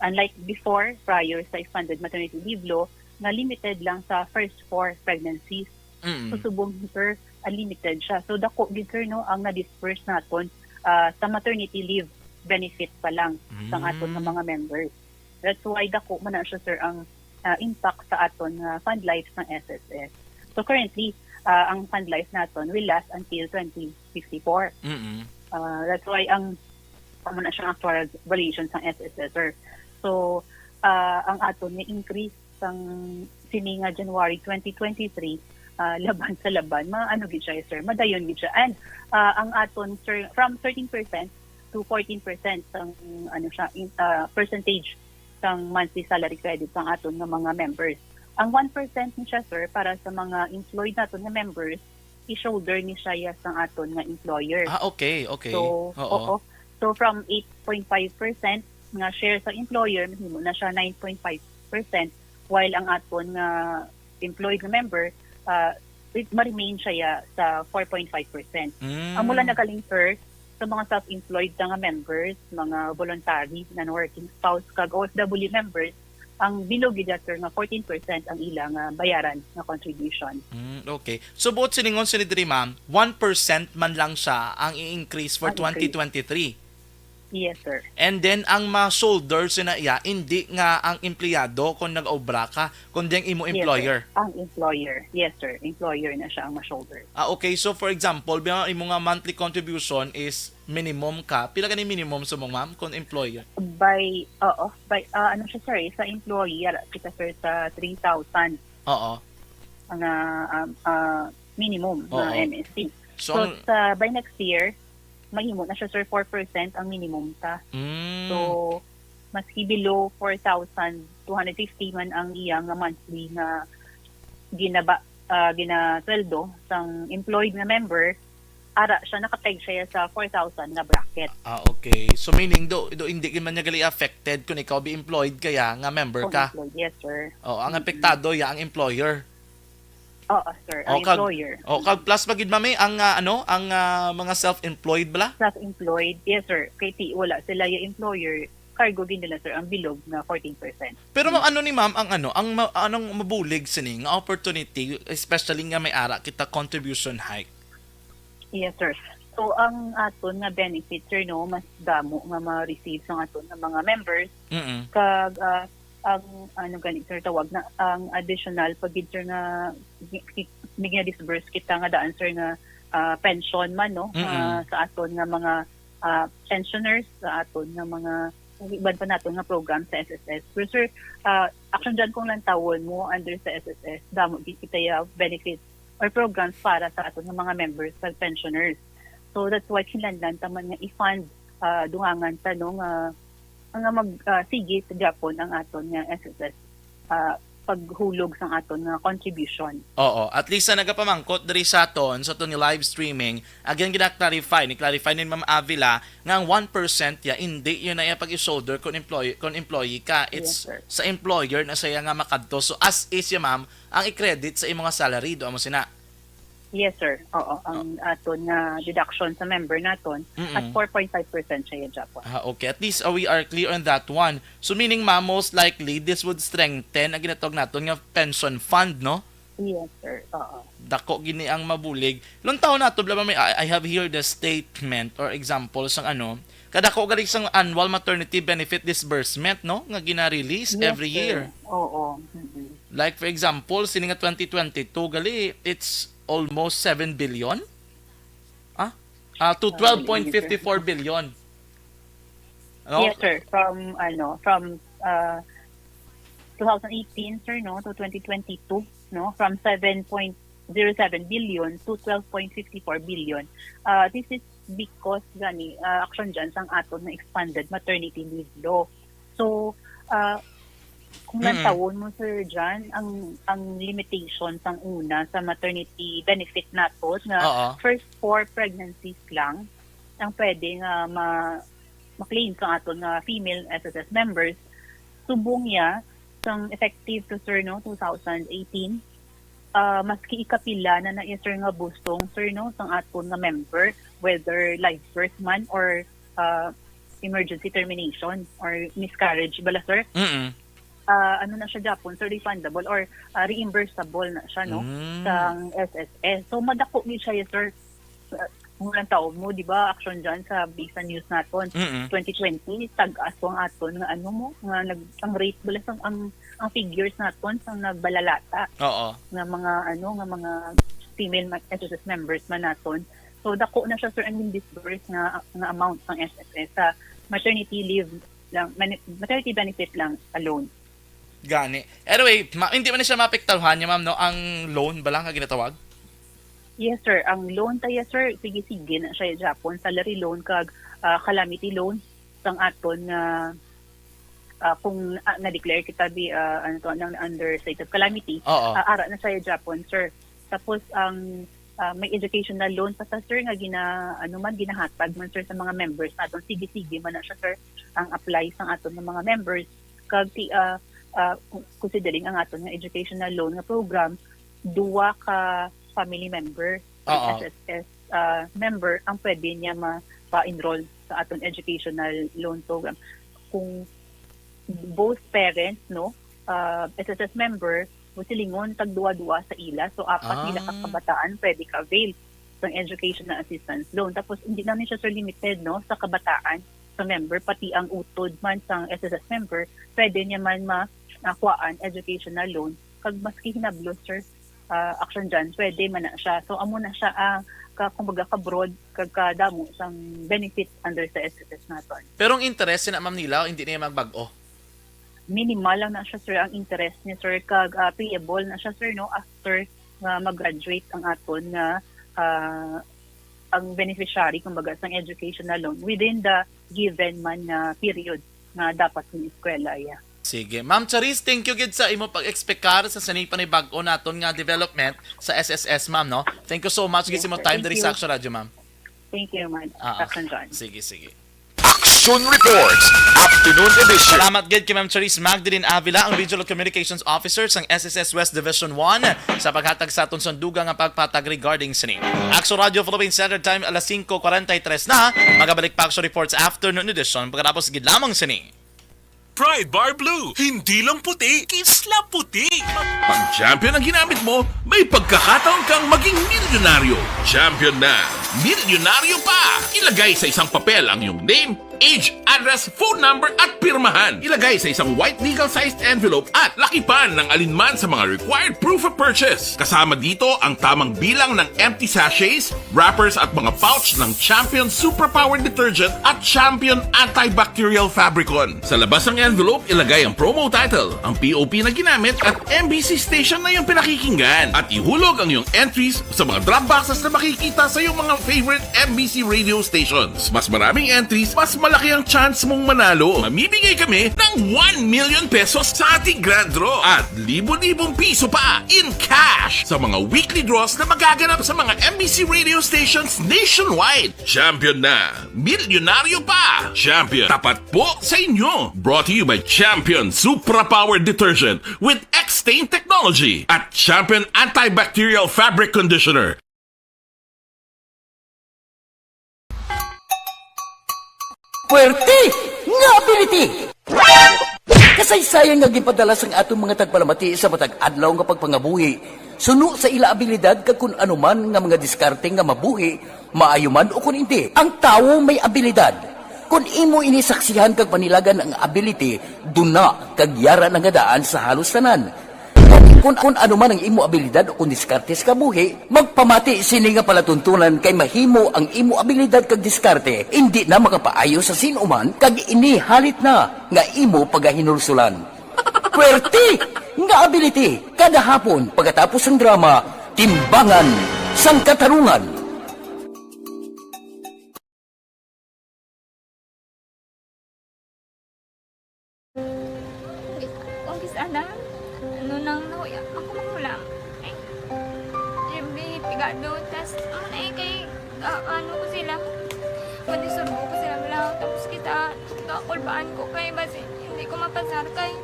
Unlike before, prior sa expanded maternity leave law, nga limited lang sa first four pregnancies. Mm. So, subong, sir, unlimited siya. So, dako gid, sir, no, ang na-disburse naton, ah, sa maternity leave benefit pa lang sa aton nga Mm. mga members. That's why dako man na siya, sir, ang, ah, impact sa aton nga fund life sang S S S. So, currently, ah, ang fund life naton will last until twenty fifty-four. Mm-mm. Ah, that's why ang, amo na siya ang actual valuation sang S S S, sir. So, ah, ang aton nga increase sang sini nga January twenty twenty-three, ah, laban sa laban, ma-, ano gid siya, sir, madayon gid siya. And, ah, ang aton, sir, from thirteen percent to fourteen percent ang, ano siya, in, ah, percentage sang monthly salary credit sang aton nga mga members. Ang one percent ni siya, sir, para sa mga employed naton nga members, i-shoulder ni siya ya sang aton nga employer. Ah, okay, okay. So, Oo. oo. So, from eight point five percent nga share sa employer, mahimo na siya nine point five percent, while ang aton nga employed nga member, ah, it, ma-remain siya ya sa four point five percent. Mm. Amo lang na galing, sir, sa mga self-employed ta nga members, mga voluntary, non-working spouse, kag O F W members, ang bilog gid, sir, nga fourteen percent ang ila nga bayaran nga contribution. Mm, okay. So, buot silingon sini diri, ma'am, one percent man lang siya ang i-increase for Ang increase. twenty twenty-three. Yes, sir. And then, ang ma-shoulder sina iya, hindi nga ang empleyado kung nag-obra ka, kundi ang imo Yes, employer. Sir. Ang employer. Yes, sir. Employer na siya ang ma-shoulder. Ah, okay. So, for example, biya imo nga monthly contribution is minimum ka. Pila gani minimum sa mong, ma'am, kung employer? By, oo, by, ah, ano siya, sir, sa employee, ara kita, sir, sa three thousand Oo. nga, um, ah, minimum na Oo. M S C. So, So, ang- sa, by next year, mahimo na siya, sir, four percent ang minimum ta. Mm. So, maski below four thousand two hundred fifty man ang iya nga monthly nga ginaba, ah, ginasweldo sang employed nga member, ara siya, nakapeg siya sa four thousand nga bracket. Ah, okay. So, meaning, do, do hindi man niya gali affected kung ikaw be employed kaya nga member Kung ka? Employed, yes, sir. Oh, ang Mm-mm. apektado ya ang employer. Oo, sir. Oh, Ang kag- employer. Oh, kag plus pa gid, mami, ang ah, ano, ang ah, mga self-employed bala? Self-employed, yes, sir. Kay ti wala sila yung employer, cargo gid nila, sir, ang bilog na fourteen percent. Pero ma'am, ano ni ma'am ang ano, ang ma- anong mabulig sini nga opportunity, especially nga may ara kita contribution hike? Yes, sir. So, ang aton nga benefit, sir, no, mas damo nga ma-receive sa aton nga mga members. Mm. Kag, ah, ang, ano gani, sir, tawag na, ang additional pa gid, sir, nga gi- gi- may gina-disburse kita nga daan, sir, nga ah, pension man, no, Mm-mm. ah, sa aton nga mga ah, pensioners, sa aton nga mga iban pa naton nga program sa S S S. Pero, sir, ah, actually, dyan kung lantawon mo under sa S S S, damo gid kita ya benefits or programs para sa aton nga mga members kag pensioners. So, that's why kinahanglan ta man nga i-fund, ah, dungangan ta, no, nga nga mag ah, sige sa Japon ang aton nga S S S ah, paghulog sang aton nga contribution. Oo, at least sa nagapamangkot diri sa aton, sa aton nga live streaming, again, gina-clarify, ni-clarify ni Ma'am Avila nga ang one percent ya, hindi yun na iya pag-i-shoulder kung employee, kung employee ka. It's Yes, sir. Sa employer na siya nga makadto. So, as is ya, ma'am, ang i-credit sa imo nga salary, do mo sina. Yes, sir. Oo, ang aton nga deduction sa member naton Mm-mm. at four point five percent siya, Japon. Ah, okay. At least uh, we are clear on that one. So meaning, ma'am, most likely this would strengthen ang ginatawag naton nga pension fund, no? Yes, sir. Oo. Dako gini ang mabulig. Lantawon nato, bala, may I, I have here the statement or example sang ano, kadako gali sang annual maternity benefit disbursement, no, nga gina-release Yes, every sir. year. Oo. Mm-mm. Like, for example, sini nga twenty twenty-two gali, it's almost seven billion. Ah? Ah, to Ah, twelve point fifty-four billion. Ano? Yes, sir. From, ano, from uh, two thousand eighteen, sir, no, to twenty twenty-two, no, from seven point zero seven billion to twelve point fifty-four billion. Uh, this is because gani, uh, action dyan sang aton na expanded maternity leave law. So, uh, kung Mm-mm. lantawon mo, sir, dyan, ang, ang limitation sang una sa maternity benefit naton nga Oo. first four pregnancies lang ang pwede nga ma ma-claim sa aton nga female S S S members, subong ya sang effective to, sir, no, two thousand eighteen, ah, maski ikapila na na iya, sir, nga busong, sir, no, sang aton nga member, whether live birth man or ah, emergency termination or miscarriage bala, sir, Mm-mm. ah, ano na siya, Japon, sir, refundable or ah, reimbursable na siya, no, Mm. sang S S S. So, madako gid siya, yes, sir. Sa unang taon mo, di ba, action dyan sa bisan news naton. Mm-mm. Twenty twenty, tag-as ang aton nga ano mo, nga nag, ang rate bala sang, ang, ang figures naton sang nagbalalata Oo. nga mga ano, nga mga female ma- S S S members man naton. So, dako na siya, sir, ang disburse nga, nga amount sang S S S sa maternity leave lang, mani- maternity benefit lang alone. Gani. Anyway, ma- hindi man siya maapektahan niya, ma'am, no? Ang loan ba lang nga ginatawag? Yes, sir. Ang loan ta, yes, sir, sige-sige na siya, Japon. Salary loan kag ah, calamity loan sang aton nga ah, kung ah, na-declare kita bi ah, ano to, nang under state of calamity, Oo. ah, ara na siya, Japon, sir. Tapos ang ah, may educational loan pa ta, sir, nga gina ano man, ginahatag man, sir, sa mga members naton. Sige-sige man na siya, sir, ang apply sang aton nga mga members. Kag ti ah, ah, considering ang aton nga educational loan nga program, duwa ka family member, Oo. S S S ah, member, ang pwede niya ma-enroll sa aton educational loan program. Kung both parents, no, ah, S S S member, mo silingon tag duwa-duwa sa ila. So, apat nila ka Ah. kabataan pwede ka-avail sang educational assistance loan. Tapos, hindi lang ni siya, sir, limited, no, sa kabataan sa member, pati ang utod man sang S S S member, pwede niya man ma-, makuhaan educational loan. Kag maski hinablo, sir, ah, Action Jan, pwede man na siya. So, amo na siya ang ka-, kumbaga, ka-broad kag kadamo sang benefits under sa S S S naton. Pero ang interest na, Ma'am Nila, hindi na magbag-o? Minimal lang na siya, sir, ang interest niya, sir, kag, ah, payable na siya, sir, no, after nga mag-graduate ang aton nga, ah, ang beneficiary, kumbaga, sang educational loan within the given man nga period nga dapat ni eskwela, yeah. Sige. Ma'am Charis, thank you gid sa imo pag-explicar sa sini panibag-o naton nga development sa S S S, ma'am, no? Thank you so much gid Yes, sa imo sir. time Thank diri sa you. Action Radio, ma'am. Thank you, ma'am. Ah, ah. Action John. Sige, sige. Action Reports, Afternoon Edition. Salamat gid kay Ma'am Charis Magdalene Avila, ang Regional Communications Officer sang S S S West Division one, sa paghatag sa aton sang dugang nga pagpatag regarding sini. Action Radio Philippine Standard Time, alas singko kwarenta y tres na. Magabalik pa Action Reports Afternoon Edition pagkatapos gid lamang sini. Pride Bar Blue, hindi lang puti, kisla puti. Pag champion ang ginamit mo, may pagkakataon kang maging milyonaryo. Champion na, milyonaryo pa! Ilagay sa isang papel ang iyong name, age, address, phone number, at pirmahan. Ilagay sa isang white legal-sized envelope at lakipan ng alinman sa mga required proof of purchase. Kasama dito ang tamang bilang ng empty sachets, wrappers, at mga pouch ng Champion Superpower Detergent at Champion Antibacterial Fabricon. Sa labas ng envelope, ilagay ang promo title, ang P O P na ginamit, at M B C station na iyong pinakikinggan. At ihulog ang iyong entries sa mga drop boxes na makikita sa iyong mga favorite M B C radio stations. Mas maraming entries, mas malaki ang chance mong manalo. Mamimigay kami ng one million pesos sa ating grand draw at libo-libong piso pa in cash sa mga weekly draws na magaganap sa mga M B C radio stations nationwide. Champion na! Milyonaryo pa! Champion, tapat po sa inyo! Brought to you by Champion Supra Power Detergent with X-Stain Technology at Champion Antibacterial Fabric Conditioner. Puwerte nga ability! Kasaysayan nga ginpadala sang aton mga tagpalamati sa matag adlaw nga pagpangabuhi, suno sa ila abilidad kag kun ano man nga mga diskarte nga mabuhi, maayo man o kun indi. Ang tawo may abilidad. Kun imo ini saksihan kag panilagan ang ability, duna kag yara na nga daan sa halos tanan. Kun, kun ano man ang imo abilidad o kun diskarte sa kabuhi, magpamati sini nga palatuntunan kay mahimo ang imo abilidad kag diskarte indi na makapaayo sa sin-o man kag ini halit na nga imo pagahinulsulan. Puwerte nga ability kada hapon pagkatapos sang drama, Timbangan sang Katarungan. Kung kis ana, ano nang nahuya, ako makulang. Ay, Jimmy, pigado, tas, ano na eh, kay, ah, ano ko sila, madisurbo ko sila, wala, tapos kita, kakulbaan ko kay, basi, hindi ko mapasar kay.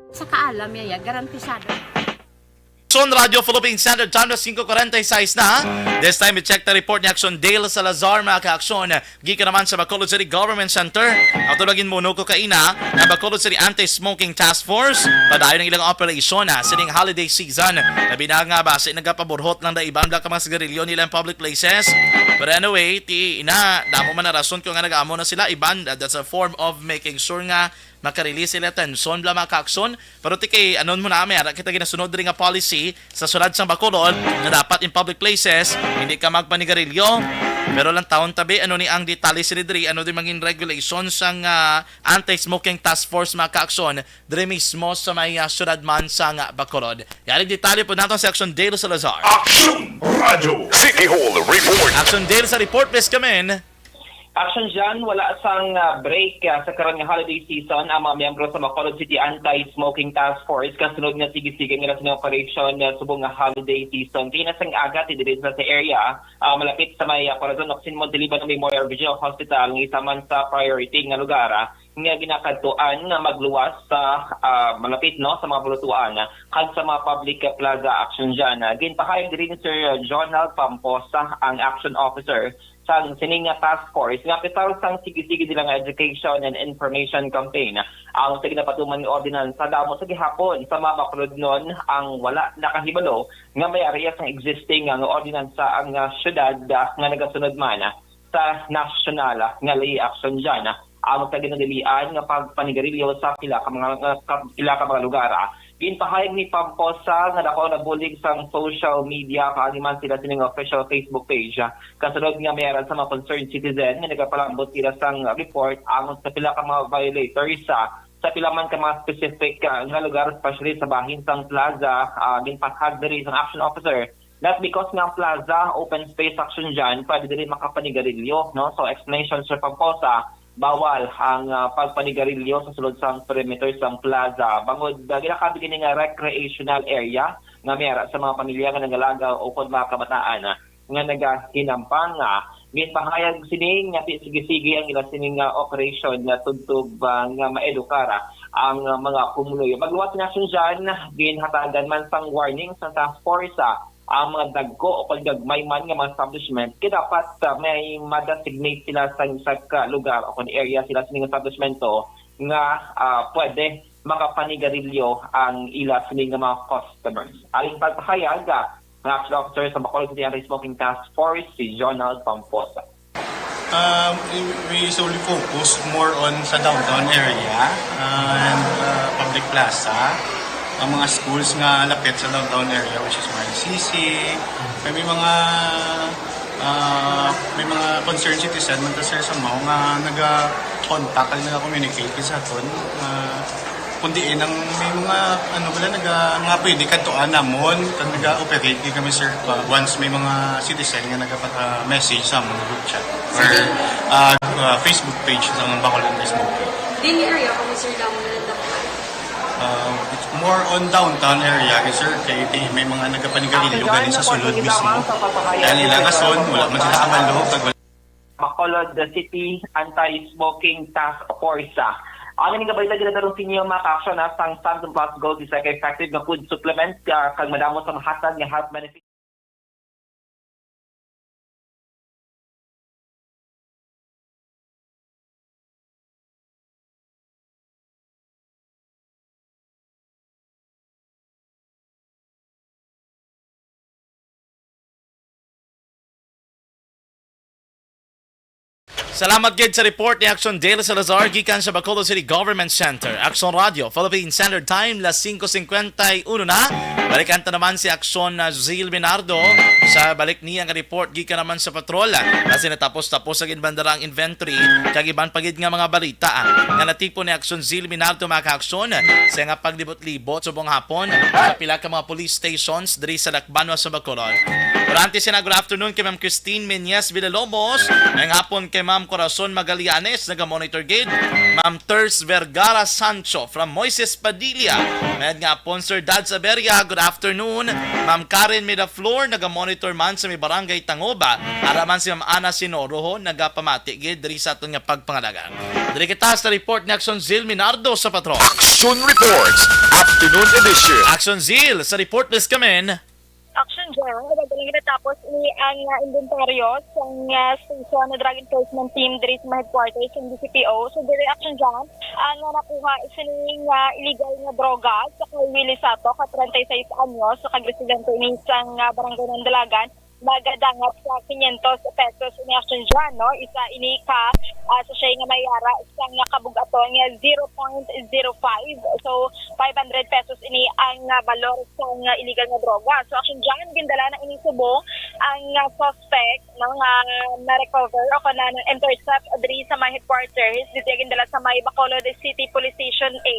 Sa kaalam niya, ya, garantisado. Aksyon Radio Philippine Standard Time na singko kuwarenta y seis na. This time, i-check the report ni Aksyon Dale Salazar, mga ka-aksyon. Gikan naman sa Bacolod City Government Center. Ato lagi mo ko kaina, ang Bacolod City Anti-Smoking Task Force, padayon ang ilang operation, ah, sining holiday season. Labi na nga basi nagapaburhot lang da iban bla ka mga sigarilyo nila ang public places. But anyway, ti ina, damo man na rason ko nga nag-amo na sila iban. That's a form of making sure nga makarelease sila tension bla, mga ka-aksyon. Pero ti kay anon mo na, may ara kita ginasunod diri nga policy sa sulad sang Bacolod nga dapat in public places hindi ka magpanigarilyo. Pero lang taon tabi, ano ni ang detalye sini diri, ano di mangin regulation sang, ah, anti-smoking task force, mga ka-aksyon, diri mismo sa may, ah, syudad man sang Bacolod. Yarig detalye po nato si Aksyon Dale Salazar. Aksyon Radyo City Hall Report. Aksyon Dale sa report, please come in. Action dyan, wala sang, ah, break, ah, sa karon nga holiday season ang mga miyembro sa Bacolod City Anti-Smoking Task Force kasunod nga sige-sige nila sa operation, ah, subong nga holiday season. Kaya na sang aga, ti diri sa, sa area, ah, malapit sa may, ah, Corazon Ocsin Monteliban Memorial Regional Hospital, nga isa man sa priority nga lugar, ah, nga ginakadtuan nga magluwas sa, ah, malapit, no, sa mga bulutuan, ah, kag sa mga public, ah, plaza. Action dyan, ah, ginpahayag diri ni Sir Jonald Pamposa, ang action officer sang sining nga task force, nga kapital sang sige-sige nila nga education and information campaign ang sa ginapatuman nga ordinansa. Damo sa gihapon sa mga Bacolodnon ang wala nakahibalo nga may area sang existing nga ordinansa ang, ah, syudad, ah, nga nagasunod man, ah, sa nasyonal, ah, nga lay action dyan, ah, ang sa ginadilian nga pagpanigarilyo sa pila ka mga, nga ka-, pila ka mga lugar, ah. Ginpahayag ni Pamposa nga dako nabulig sang social media kaagi man sila sining official Facebook page, ah, kasunod nga may ara sa mga concerned citizen nga nagapalambot sila sang report angon sa pila ka mga violators, ah, sa pila man ka mga specific, ah, nga lugar, especially sa bahin sang plaza, ah, ginpahayag diri sang action officer. Not because nga ang plaza, open space action dyan, pwede diri makapanigarilyo, no? So, explanation, Sir Pamposa, bawal ang, ah, pagpanigarilyo sa sulod sang perimeter sang plaza. Bangod, ah, ginakabig ini nga recreational area nga may ara sa mga pamilya nga nagalagaw o kon mga kabataan, ah, nga nagahinampang, ah, ginpahayag sini nga ti-, sige-sige ang ila sini nga operation nga tubtob, ah, nga maedukar, ah, ang, ah, mga kumunoy. Magluwas na siya dyan, ginhatagan man sang warning sa task force, ah, ang mga dagko o kon gagmay man nga mga establishment, kay dapat, ah, may ma-designate sila sa, sa ka lugar o kon area sila sa mga establishmento nga, ah, pwede makapanigarilyo ang ila sini nga mga customers. Aling pagpahayag, ah, nga action officer sa Bacolod City Anti-Smoking Task Force, si Jonald Pamposa. Um, we solely focus more on sa downtown area and, uh, public plaza, ang mga schools nga lapit sa downtown area, which is Y C C. May, may mga, uh, may mga concerned citizen man ta, sir, sa mao nga naga-contact kag naga-communicate sa aton. Uh, kundi, eh, nang may mga, ano pala, naga-, mga pwede kadtuan namon, kag naga-operate gid kami, sir, pa-, once may mga citizen nga nagapa-, ah, message sa among group chat or, ah, ah, Facebook page sa Bacolod Anti-Smoking. Din area kamo, sir, damo na nagdakpan? Ah, it's more on downtown area, eh, sir, kay di-, may mga nagapanigarilyo gani sa sulod mismo. Dahil nila rason, wala man sila kabalo, pag Bacolod City Anti-Smoking Task Force. Ang ining kabalita ginatarong sa inyo, mga ka-aksyon, ha, sang Santon Plus Gold, isa ka effective nga food supplement, ah, kag madamo sa mahatag nga health benefits. Salamat gid sa report ni Action Dale Salazar gikan sa Bacolod City Government Center. Action Radio, Philippine Standard Time, las singko singkwenta y uno na. Balikan ta naman si Action, ah, Zil Minardo sa balik niya nga report gikan naman sa patrol. Basi natapos-tapos sa ginbandara ang inventory kag iban pa gid nga mga balita, ah, nga natipon ni Action Zil Minardo, mga ka-aksyon, sa nga paglibot-libot subong hapon sa pila ka mga police stations diri sa Lakbanwa sa Bacolod. Pero antes na, good afternoon kay Ma'am Christine Meñez Villalobos, ngayong hapon kay Ma'am Corazon Magallanes, naga-monitor gid, Ma'am Ters Vergara Sancho from Moises Padilla, mayad nga hapon Sir Dads Aberia, good afternoon. Ma'am Karen Midaflor, naga-monitor man sa may barangay Tangoba. Ara man si Ma'am Ana Sinoroho, nagapamati gid diri sa aton nga pagpangalaga. Diri kita sa report ni Action Zil Minardo sa Patrol. Action Reports, Afternoon Edition. Action Zil, sa report, please come in. Action Zil, nagagaling na tapos ni ang, ah, inventaryo sang, ah, station na drug enforcement team diri sa mga headquarters ng D C P O. So, diri Action Zil, ang, ah, nakuha sining, ah, illegal nga droga sa kay Willie Sato, ka treinta y seis anyos, sa kag residente ini sang, ah, barangay ng Dalagan, nagadangat sa quinientos pesos ini Action Zil, no? Isa ini ka, ah, sachet nga may yara sang, ah, kabug-aton nga zero point zero five. So, five hundred pesos ini ang, ah, balor sang, ah, illegal nga droga. So, Action Zil, gindala na ini subong ang, ah, suspect, no, nga na-recover o kung na-intercept diri sa may headquarters, dito gindala sa may Bacolod City Police Station A,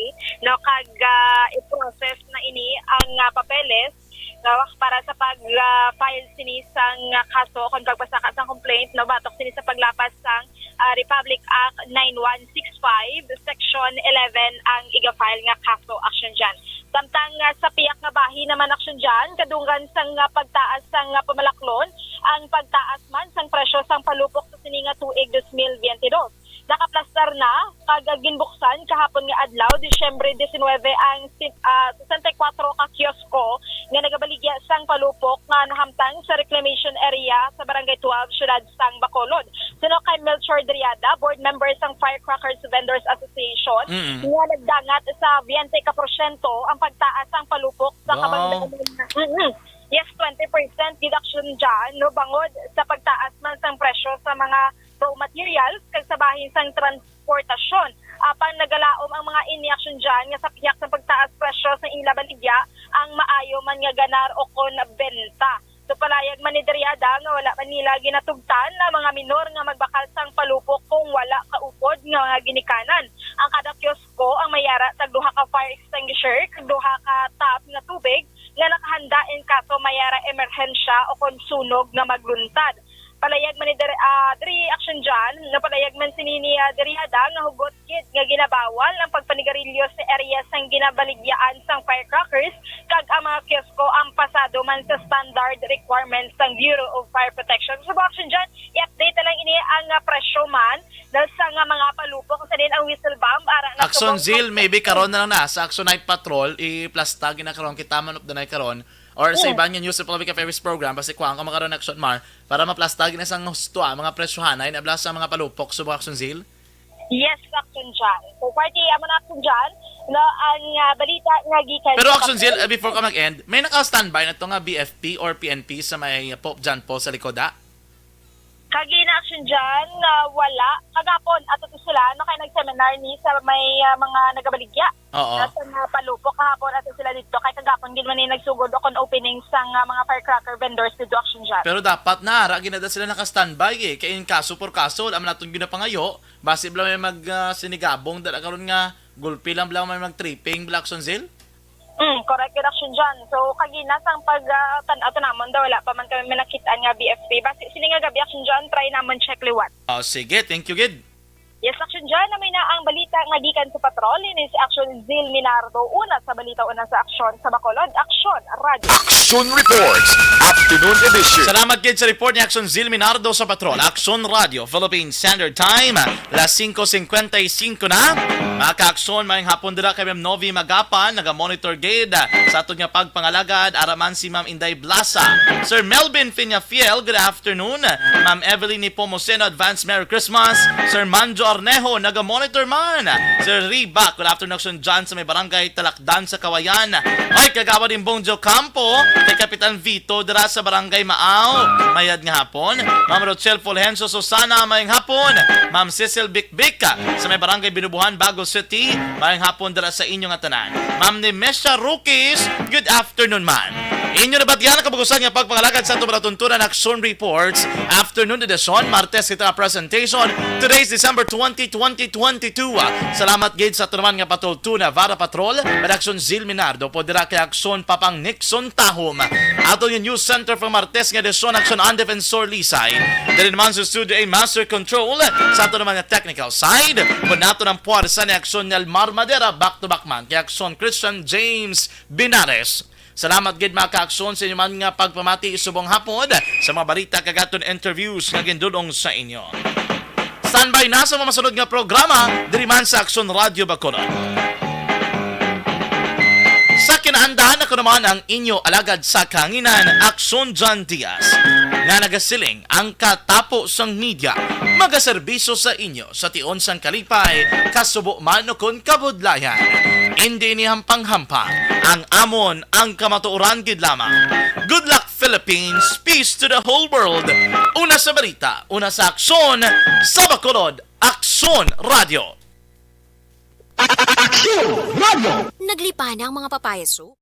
no, kag, ah, i-process na ini ang, ah, papeles, no, para sa pag, ah, file sini sang, ah, kaso o kung pagpasaka sang complaint, no, batok sini sa paglapas sang, ah, Republic Act nine one six five, Section eleven ang iga-file nga kaso, Action Zil. Samtang, ah, sa pihak nga bahin naman, Action Zil, kadunggan sang, ah, pagtaas sang, ah, pamalaklon, ang pagtaas man sang presyo sang palupok sa sini nga tuig dos mil biyente dos. Nakaplastar na kag ginbuksan kahapon nga adlaw, Disyembre diecinuebe, ang si-, ah, sesenta y kuwatro ka kiosko nga nagabaligya sang palupok nga nahamtang sa reclamation area sa Barangay twelve, Siyudad sang Bacolod. Suno kay Melchor Driada, board member sang Firecrackers Vendors Association, Mm. nga nagdangat sa biyente ka porsyento ang pagtaas sang palupok sa Wow. kabangdanan. Mm-mm. Yes, twenty percent deduction dyan, no, bangod sa pagtaas man sang presyo sa mga raw materials kag sa bahin sang transportasyon. Apang nagalaom ang mga ini Action Zil nga sa pihak sang pagtaas presyo sa ila baligya, ang maayo man nga ganar o kon benta. So, palayag man ni Driada nga wala man nila ginatugtan ang mga minor nga magbakal sang palupok kung wala kaupod nga mga ginikanan. Ang kada kiosko ang may yara tag duha ka fire extinguisher kag duha ka tap nga tubig nga nakahanda in kaso may yara emerhensya o kon sunog nga magluntad. Palayag man ni Dri-, ah, Dri Action Zil, napalayag man sini ni, ah, Driada nga hugot gid nga ginabawal ang pagpanigarilyo sa area sang ginabaligyaan sang firecrackers kag ang mga kiosko ang pasado man sa standard requirements sang Bureau of Fire Protection. So, Action Zil, i-update na lang ini ang, ah, presyo man na sa nga mga palupok sa din ang whistle bomb. Ara na Action subong Zil, maybe karon na lang na sa Action Night Patrol, i-plastag na karon, kita man updanay karon. Or sa Mm. iban nga news and public affairs program, basi kuhaan ko makaroon Action Mar, para maplastag na sang husto ang mga presyohan ay nabla sa mga palupok subong Action Zil. Yes, Action Zil. So, party, amo na Action Zil, no, ang, ah, balita nga gikan Pero sa Action Zil, Patrol. Eh, before ka mag-end, may naka-standby na to nga B F P or P N P sa may Pope John Paul sa likod, ha? Kagina Action Zil, ah, wala. Kagapon, ato to sila, no, kay nag-seminar ni sa may, ah, mga nagabaligya. Oo. Sa mga palupok kahapon, ato sila dito. Kay kagapon, gid man ni nagsugod o kon opening sa nga mga firecracker vendors dito, Action Zil. Pero dapat na, ra, ginada sila naka-standby, eh. Kay in kaso por kaso, wala man naton ginapangayo. Basi bala may mag, ah, sinigabong, dala karon nga gulpi lang bala may mag-tripping, bala Action Zil? Mm, correct, Action Zil. So, kagina sang pag, ah, tan-aw to namon daw, wala pa man kami may nakit-an nga B F P. Basi, sini nga gabi, Action Zil, try namon check liwat. Oh, sige, thank you, gid. Yes, Action Zil, na may na ang balita nga gikan sa Patrol. Ini si Action Zil Minardo, una sa balita, una sa aksyon sa Bacolod. Action, Radyo. Action Reports, Afternoon Edition. Salamat gid sa report ni Action Zil Minardo sa Patrol. Action Radio, Philippine Standard Time, las singko singkwenta y singko na. Mga ka-aksyon, maayong hapon dira kay Ma'am Novi Magapan, naga-monitor gid sa aton nga pagpangalagad. Ara man si Ma'am Inday Blasa. Sir Melvin Fiñafiel, good afternoon. Ma'am Evelyn Nepomuceno, advance Merry Christmas. Sir Manjo Arnejo, naga-monitor man. Sir Riba, good afternoon, Action Zil, sa may barangay Talakdan sa Kawayan. Ay, Kagawad Imbong Joe Campo, kay Kapitan Vito, dira sa barangay Maaw. Mayad nga hapon. Ma'am Rochelle Fulgencio Susana, mayong hapon. Ma'am Cecil Bikbik, sa may barangay Binubuhan, Bago City, mayong hapon dira sa inyo nga tanan. Ma'am Nemesha Rukis, good afternoon, ma'am. Inyo nabatian ang kabagusan nga pagpangalagad sa ato palatuntunan Action Reports, afternoon edition, Martes kita presentation. Today's December twenty, twenty twenty-two. Salamat gid sa ato naman nga Patrol two Navarra Patrol, Redaksyon Zil Minardo, po dira kay Action Papang Nixon Tahom. Ato yung news center for Martes nga edisyon, Action An Defensor Lisay. Diri naman sa studio ay Master Control sa ato naman nga technical side. Kung nato ng puwersa ni Action Nelmar Madera, back to back man kay Action Christian James Binares. Salamat gid, mga ka-Aksyon, sa inyo man nga pagpamati subong hapon sa mga balita kag aton interviews nga gindul-ong sa inyo. Standby na sa mga masunod nga programa diri man sa Aksyon Radio Bacolod. Sa kinaandahan, ako naman ang inyo alagad sa kahanginan, Aksyon John Diaz, nga nagasiling, ang katapo sang media magaserbisyo sa inyo sa tion sang kalipay, kasubo man ukon kabudlayan. Indi ini hampang-hampang, ang amon ang kamatuoran gid lamang. Good luck, Philippines! Peace to the whole world! Una sa balita, una sa aksyon, sa Bacolod, Aksyon Radio. Aksyon Radio! Naglipa na ang mga papaya soup?